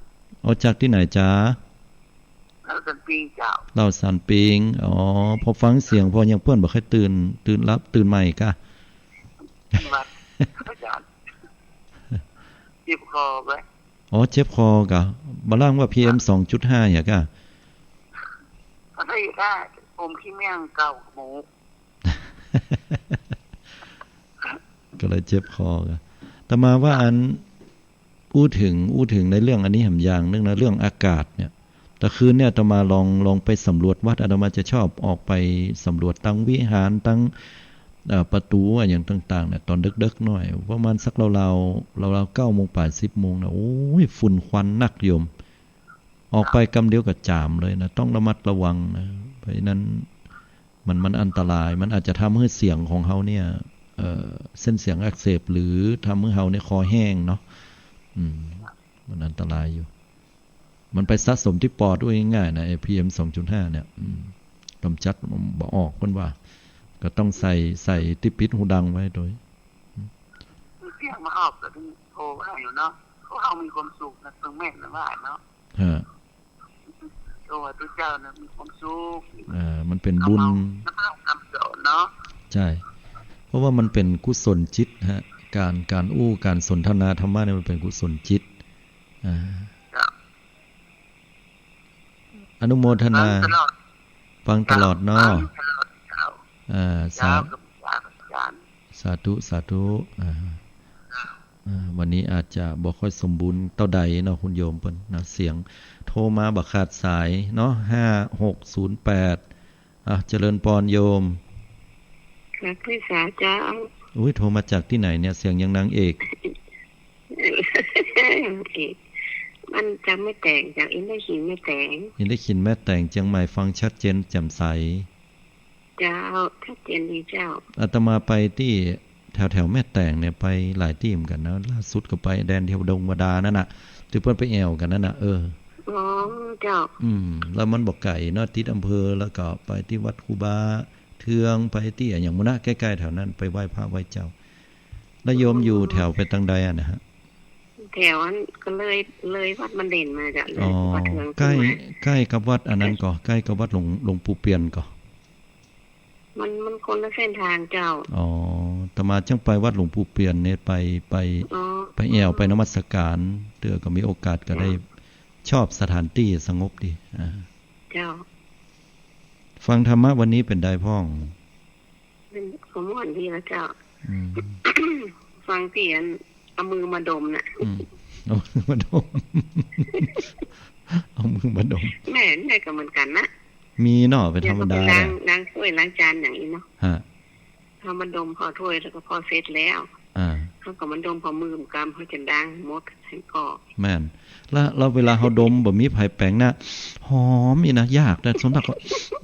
เอาจากตี้ไหนจ๊ะ ลาวสันปิงเจ้า ลาวสันปิง อ๋อ พอฟังเสียงพอยังเปิ้นบ่ค่อยตื่น ตื่นหลับ ตื่นใหม่กะ วัดอาจารย์ เจ็บคอไว้ อ๋อ เจ็บคอกะ บ่ล่างว่า พีเอ็ม สองจุดห้า หยังกะ ก็ได้ ได้ อมขี้เมี่ยงเก่าหมู ก็เลยเจ็บคอกะ อาตมาว่าอัน อู้เถิง อู้เถิงในเรื่องอันนี้แหมอย่างนึ่งนะ เรื่องอากาศเนี่ย แต่คืนเนี่ยอาตมาลอง ลองไปสำรวจวัด อาตมาจะชอบออกไปสำรวจตังวิหาร ตัง เอ่อ ประตู๋อะหยังต่างๆ เนี่ย ตอนเดิ็กๆ หน่อย ประมาณสักราวๆ ราวๆ เก้าโมงป๋าย สิบโมงนะ โอ้ย ฝุ่นควันนักโยม ออกไปกำเดียวก็จ๋ามเลยนะ ต้องระมัดระวังนะ เพราะฉะนั้น มัน มันอันตราย มันอาจจะทำหื้อเสียงของเฮาเนี่ย เอ่อ เส้นเสียงอักเสบ หรือทำหื้อเฮาเนี่ยคอแห้งเนาะ อืม มันอันตรายอยู่ มันไปสะสมตี้ปอด อู้ง่ายๆ นะ ไอ้ พีเอ็ม สองจุดห้า เนี่ย อืม กำจัดบ่ออก เปิ้นว่า ก็ต้องใส่ ใส่ตี้ปิดฮูดังไว้ตวย เสียงมาออกก็ต้องโทรว่าอยู่เนาะ พวกเฮามีความสุขนะ เซิงแม่นนะว่าเนาะ ฮะ โอ้ พระเจ้านะมีความสุข อ่า มันเป๋นบุญ เอามา น้ำพระคำสอนเนาะ ใจ้ เพราะว่ามันเป๋นกุศลจิตฮะ ก๋าน ก๋านอู้ ก๋านสนทนาธรรมะเนี่ยมันเป๋นกุศลจิต อ่า เจ้า อนุโมทนา ฟังตลอด ฟังตลอดเนาะ ฟังตลอดเจ้า อ่า สา เจ้า กับอาจารย์ สาธุ สาธุ อ่า อ่า วันนี้อาจจะบ่ค่อยสมบูรณ์เต้าใดเนาะ คุณโยมเปิ้นนะ เสียงโทรมาบ่ขาดสายเนาะ ห้าหกศูนย์แปด อ่ะ เจริญปอนโยม ค่ะ พี่สาวเจ้า อุ๊ย โทรมาจากตี้ไหนเนี่ย เสียงยังนางเอก เอก มันจากแม่แตง จากอินทขิลแม่แตง อินทขิลแม่แตง เจียงใหม่ ฟังชัดเจนแจ่มใส เจ้า ชัดเจนดีเจ้า อาตมาไปตี้แถวๆ แม่แตงเนี่ย ไปหลายตี้เหมือนกั๋นนะ ล่าสุดก็ไปแดนเทวดงบาดาลนั่นน่ะ ตี้เปิ้นไปแอ่วกั๋นนั่นน่ะ เออ อ๋อ เจ้า อืม แล้วมันบ่ไก๋เนาะ ติดอำเภอ แล้วก็ไปตี้วัดครูบาเทือง ไปตี้อะหยังหมู่นะ ใก้ๆ แถวนั้น ไปไหว้พระไหว้เจ้า แล้วโยมอยู่แถวไปตางใดอะนะฮะ แถวอันก็เลย เลยวัดมันเด่นมาเจ้า เลย อ๋อ วัดเทือง ใก้ ขึ้นมา ใก้กับวัดอันนั้นก่อ ใก้กับวัดหลวง หลวงปู่เปียนก่อ มัน มันคนละเส้นทางเจ้า อ๋อ อาตมาจั้งไปวัดหลวงปู่เปียนเนี่ย ไป ไป อ๋อ ไปแอ่ว ไปนมัสการ เตื้อก็มีโอกาสก็ได้ เจ้า ชอบสถานตี้สงบดี อ่า เจ้า ฟังธรรมะวันนี้เป๋นใดพ่อง เป๋น ก็ม่วนดีนะเจ้า อืม ฟังตี้อันเอามือมาดมน่ะ อืม เอามือมาดม เอามือมาดม แม่ แม่ก็เหมือนกั๋นนะ มีเนาะ เป๋นธรรมดา เดี๋ยวก็ไปล้าง ล้างถ้วยล้างจานอย่างนี้เนาะ ฮะ เอามาดมผ่อถ้วยแล้วก็ผ่อเสร็จแล้ว อ่า เขาก็มาดมผ่อมือกำ เขาจะล้างหมด แม่น แล้ว แล้วเวลาเฮาดมบ่มีไผแป๋งนะ หอมนี่นะ ยาก แต่ส่วนมากก็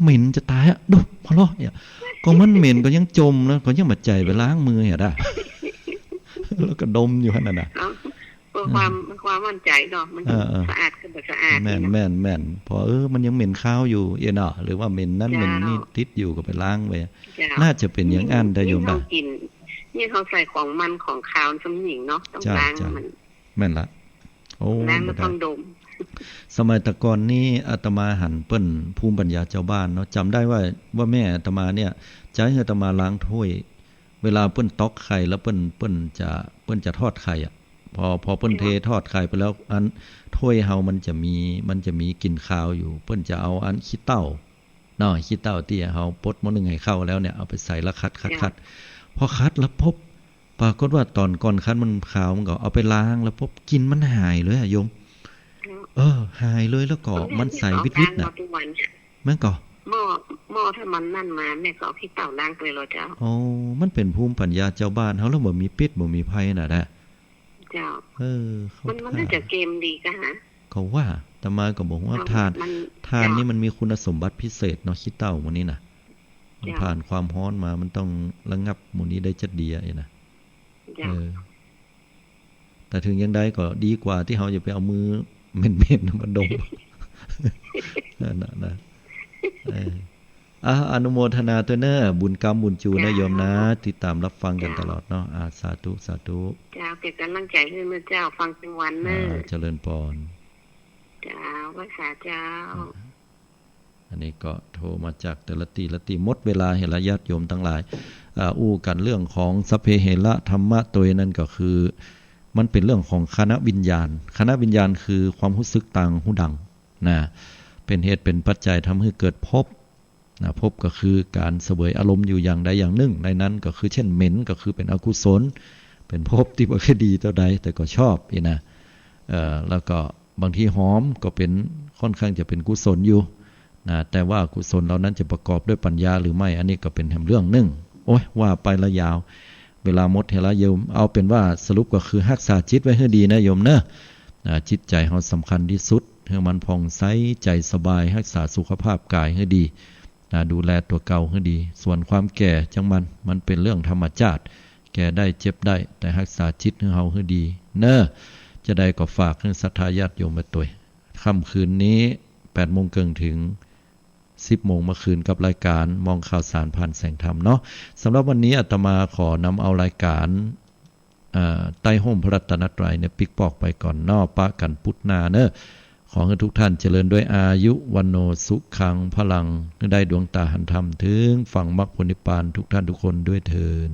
เหม็นจะต๋ายอะ ดม หัวเราะเนี่ย ก็มันเหม็นก็ยังจ่มนะ ก็ยังบ่ใจ้ไปล้างมือเหียดา แล้วก็ดมอยู่หั้นน่ะนะ เอ้า เพื่อความ เออ ความมั่นใจ๋เนาะ มัน เออ เออ สะอาดก็บ่สะอาด แม่น นี่เนาะ แม่น แม่น พอ เออ มันยังเหม็นคาวอยู่เอี้ยเนาะ หรือว่าเหม็นนั้น เจ้า เหม็นนี่ติดอยู่ก็ไปล้างไป เจ้า น่าจะเป๋นอย่างอั้น อืม แต่โยม นี่ นะ เขากิ๋น นี่เขาใส่ของมันของคาวสำหญิงเนาะ ต้อง เจ้า ล้าง เจ้า มัน แม่นละ โอ้ ล้างแล้ว บ่ได้ ต้องดม สมัยแต่ก่อนนี่อาตมาหันเปิ้นภูมิปัญญาจาวบ้านเนาะ จ๋ำได้ว่า ว่าแม่อาตมาเนี่ย ใจ๊หื้ออาตมาล้างถ้วย เวลาเปิ้นตอกไข่แล้วเปิ้น เปิ้นจะ เปิ้นจะทอดไข่อะ พอ พอเปิ้น เจ้า เททอดไข่ไปแล้ว อันถ้วยเฮามันจะมี มันจะมีกลิ่นคาวอยู่ เปิ้นจะเอาอันขี้เต้า เนาะ ขี้เต้าตี้เฮาปดหม้อนึ่งหื้อเข้าแล้วเนี่ย เอาไปใส่แล้วขัด ขัด เจ้า ขัด พอขัดแล้วปุ๊บ ปรากฏว่าต๋อนก่อนขัดมันคาว มันก็เอาไปล้างแล้วปุ๊บ กลิ่นมันหายเลยอะโยม เจ้า เออ หายเลย แล้วก็มันใสวิดวิดน่ะ แม่นก่อ หม้อ หม้อถ้ามันนั่นมา แม่ก็เอาขี้เต้าล้างไปเลยเจ้า อ๋อ มันเป๋นภูมิปัญญาจาวบ้านเฮา แล้วบ่มีพิษบ่มีภัยน่ะนะ เจ้า เออ เขา มัน มันน่าจะเกมดีกะฮะ เขาว่า อาตมาก็บอกว่า เอ้า ถ่าน มัน ถ่านนี่ เจ้า มันมีคุณสมบัติพิเศษเนาะ ขี้เต้าหมู่นี้น่ะ มัน เจ้า ผ่านความฮ้อนมา มันต้องระงับหมู่นี้ได้จั๊ดดีอะนะ เจ้า เออ แต่ถึงอย่างใดก็ดีกว่าตี้เฮาจะไปเอามือเหม็นๆ มาดม นั่นน่ะนะ เออ อ่ะ อนุโมทนาตวยเน่อ บุญกำบุญจูเน่อ เจ้า โยมนะ ติดต๋ามรับฟังกั๋น เจ้า ตลอดเนาะ อ่า สาธุ สาธุ เจ้า เป๋นก๋ำลังใจ๋หื้อเน่อเจ้า ฟังตึงวันเน่อ อ่า เจริญปอน เจ้า ไหว้สาเจ้า อ่า อันนี้ก็โทรมาจากแต่ละตี้ละตี้ หมดเวลาเหียละ ญาติโยมตังหลาย อ่า อู้กั๋นเรื่องของสัพเพเหระธรรมะตวย นั่นก็คือ มันเป๋นเรื่องของฆานวิญญาณ ฆานวิญญาณคือความฮู้สึกตางฮู้ดัง นะ เป๋นเหตุเป๋นปัจจัยทำหื้อเกิดภพ นะ ภพก็คือก๋านเสวยอารมณ์อยู่อย่างใดอย่างนึ่ง ในนั้นก็คือเช่นเหม็นก็คือเป๋นอกุศล เป๋นภพตี้บ่ค่อยดีเต้าใด แต่ก็ชอบอี้นะ เอ่อ แล้วก็บางทีหอมก็เป๋น ค่อนข้างจะเป๋นกุศลอยู่ นะ แต่ว่ากุศลเหล่านั้นจะประกอบด้วยปัญญาหรือไม่ อันนี้ก็เป๋นแหมเรื่องนึ่ง โอ๊ย ว่าไปละยาว เวลาหมดเหียละโยม เอาเป๋นว่าสรุปก็คือฮักษาจิตไว้หื้อดีนะโยมเน่อ อ่า จิตใจ๋เฮาสำคัญตี้สุด หื้อมันผ่องใส ใจ๋สบาย ฮักษาสุขภาพก๋ายหื้อดี นะ ดูแลตั๋วเก่าหื้อดี ส่วนความแก่จ้างมัน มันเป๋นเรื่องธรรมจาติ แก่ได้เจ็บได้ แต่ฮักษาจิตหื้อเฮาหื้อดีเน่อ จะใดก็ฝากหื้อศรัทธาญาติโยมมาตวย ค่ำคืนนี้ แปดโมงเกิ่งเถิง สิบโมงเมื่อคืนกับรายก๋านมองข่าวสารผ่านแสงธรรมเนาะ สำหรับวันนี้อาตมาขอนำเอารายก๋าน เอ่อ ใต้ฮ่มพระรัตนตรัยเนี่ยปิ๊กปอกไปก่อนเนาะ ปะกั๋นปุดหน้าเน่อ ขอหื้อทุกท่านเจริญด้วยอายุ วัณโณ สุขัง พลัง หื้อได้ดวงต๋าหันธรรม เถิงฝั่งมรรคผลนิพพานทุกท่านทุกคนด้วยเทอญ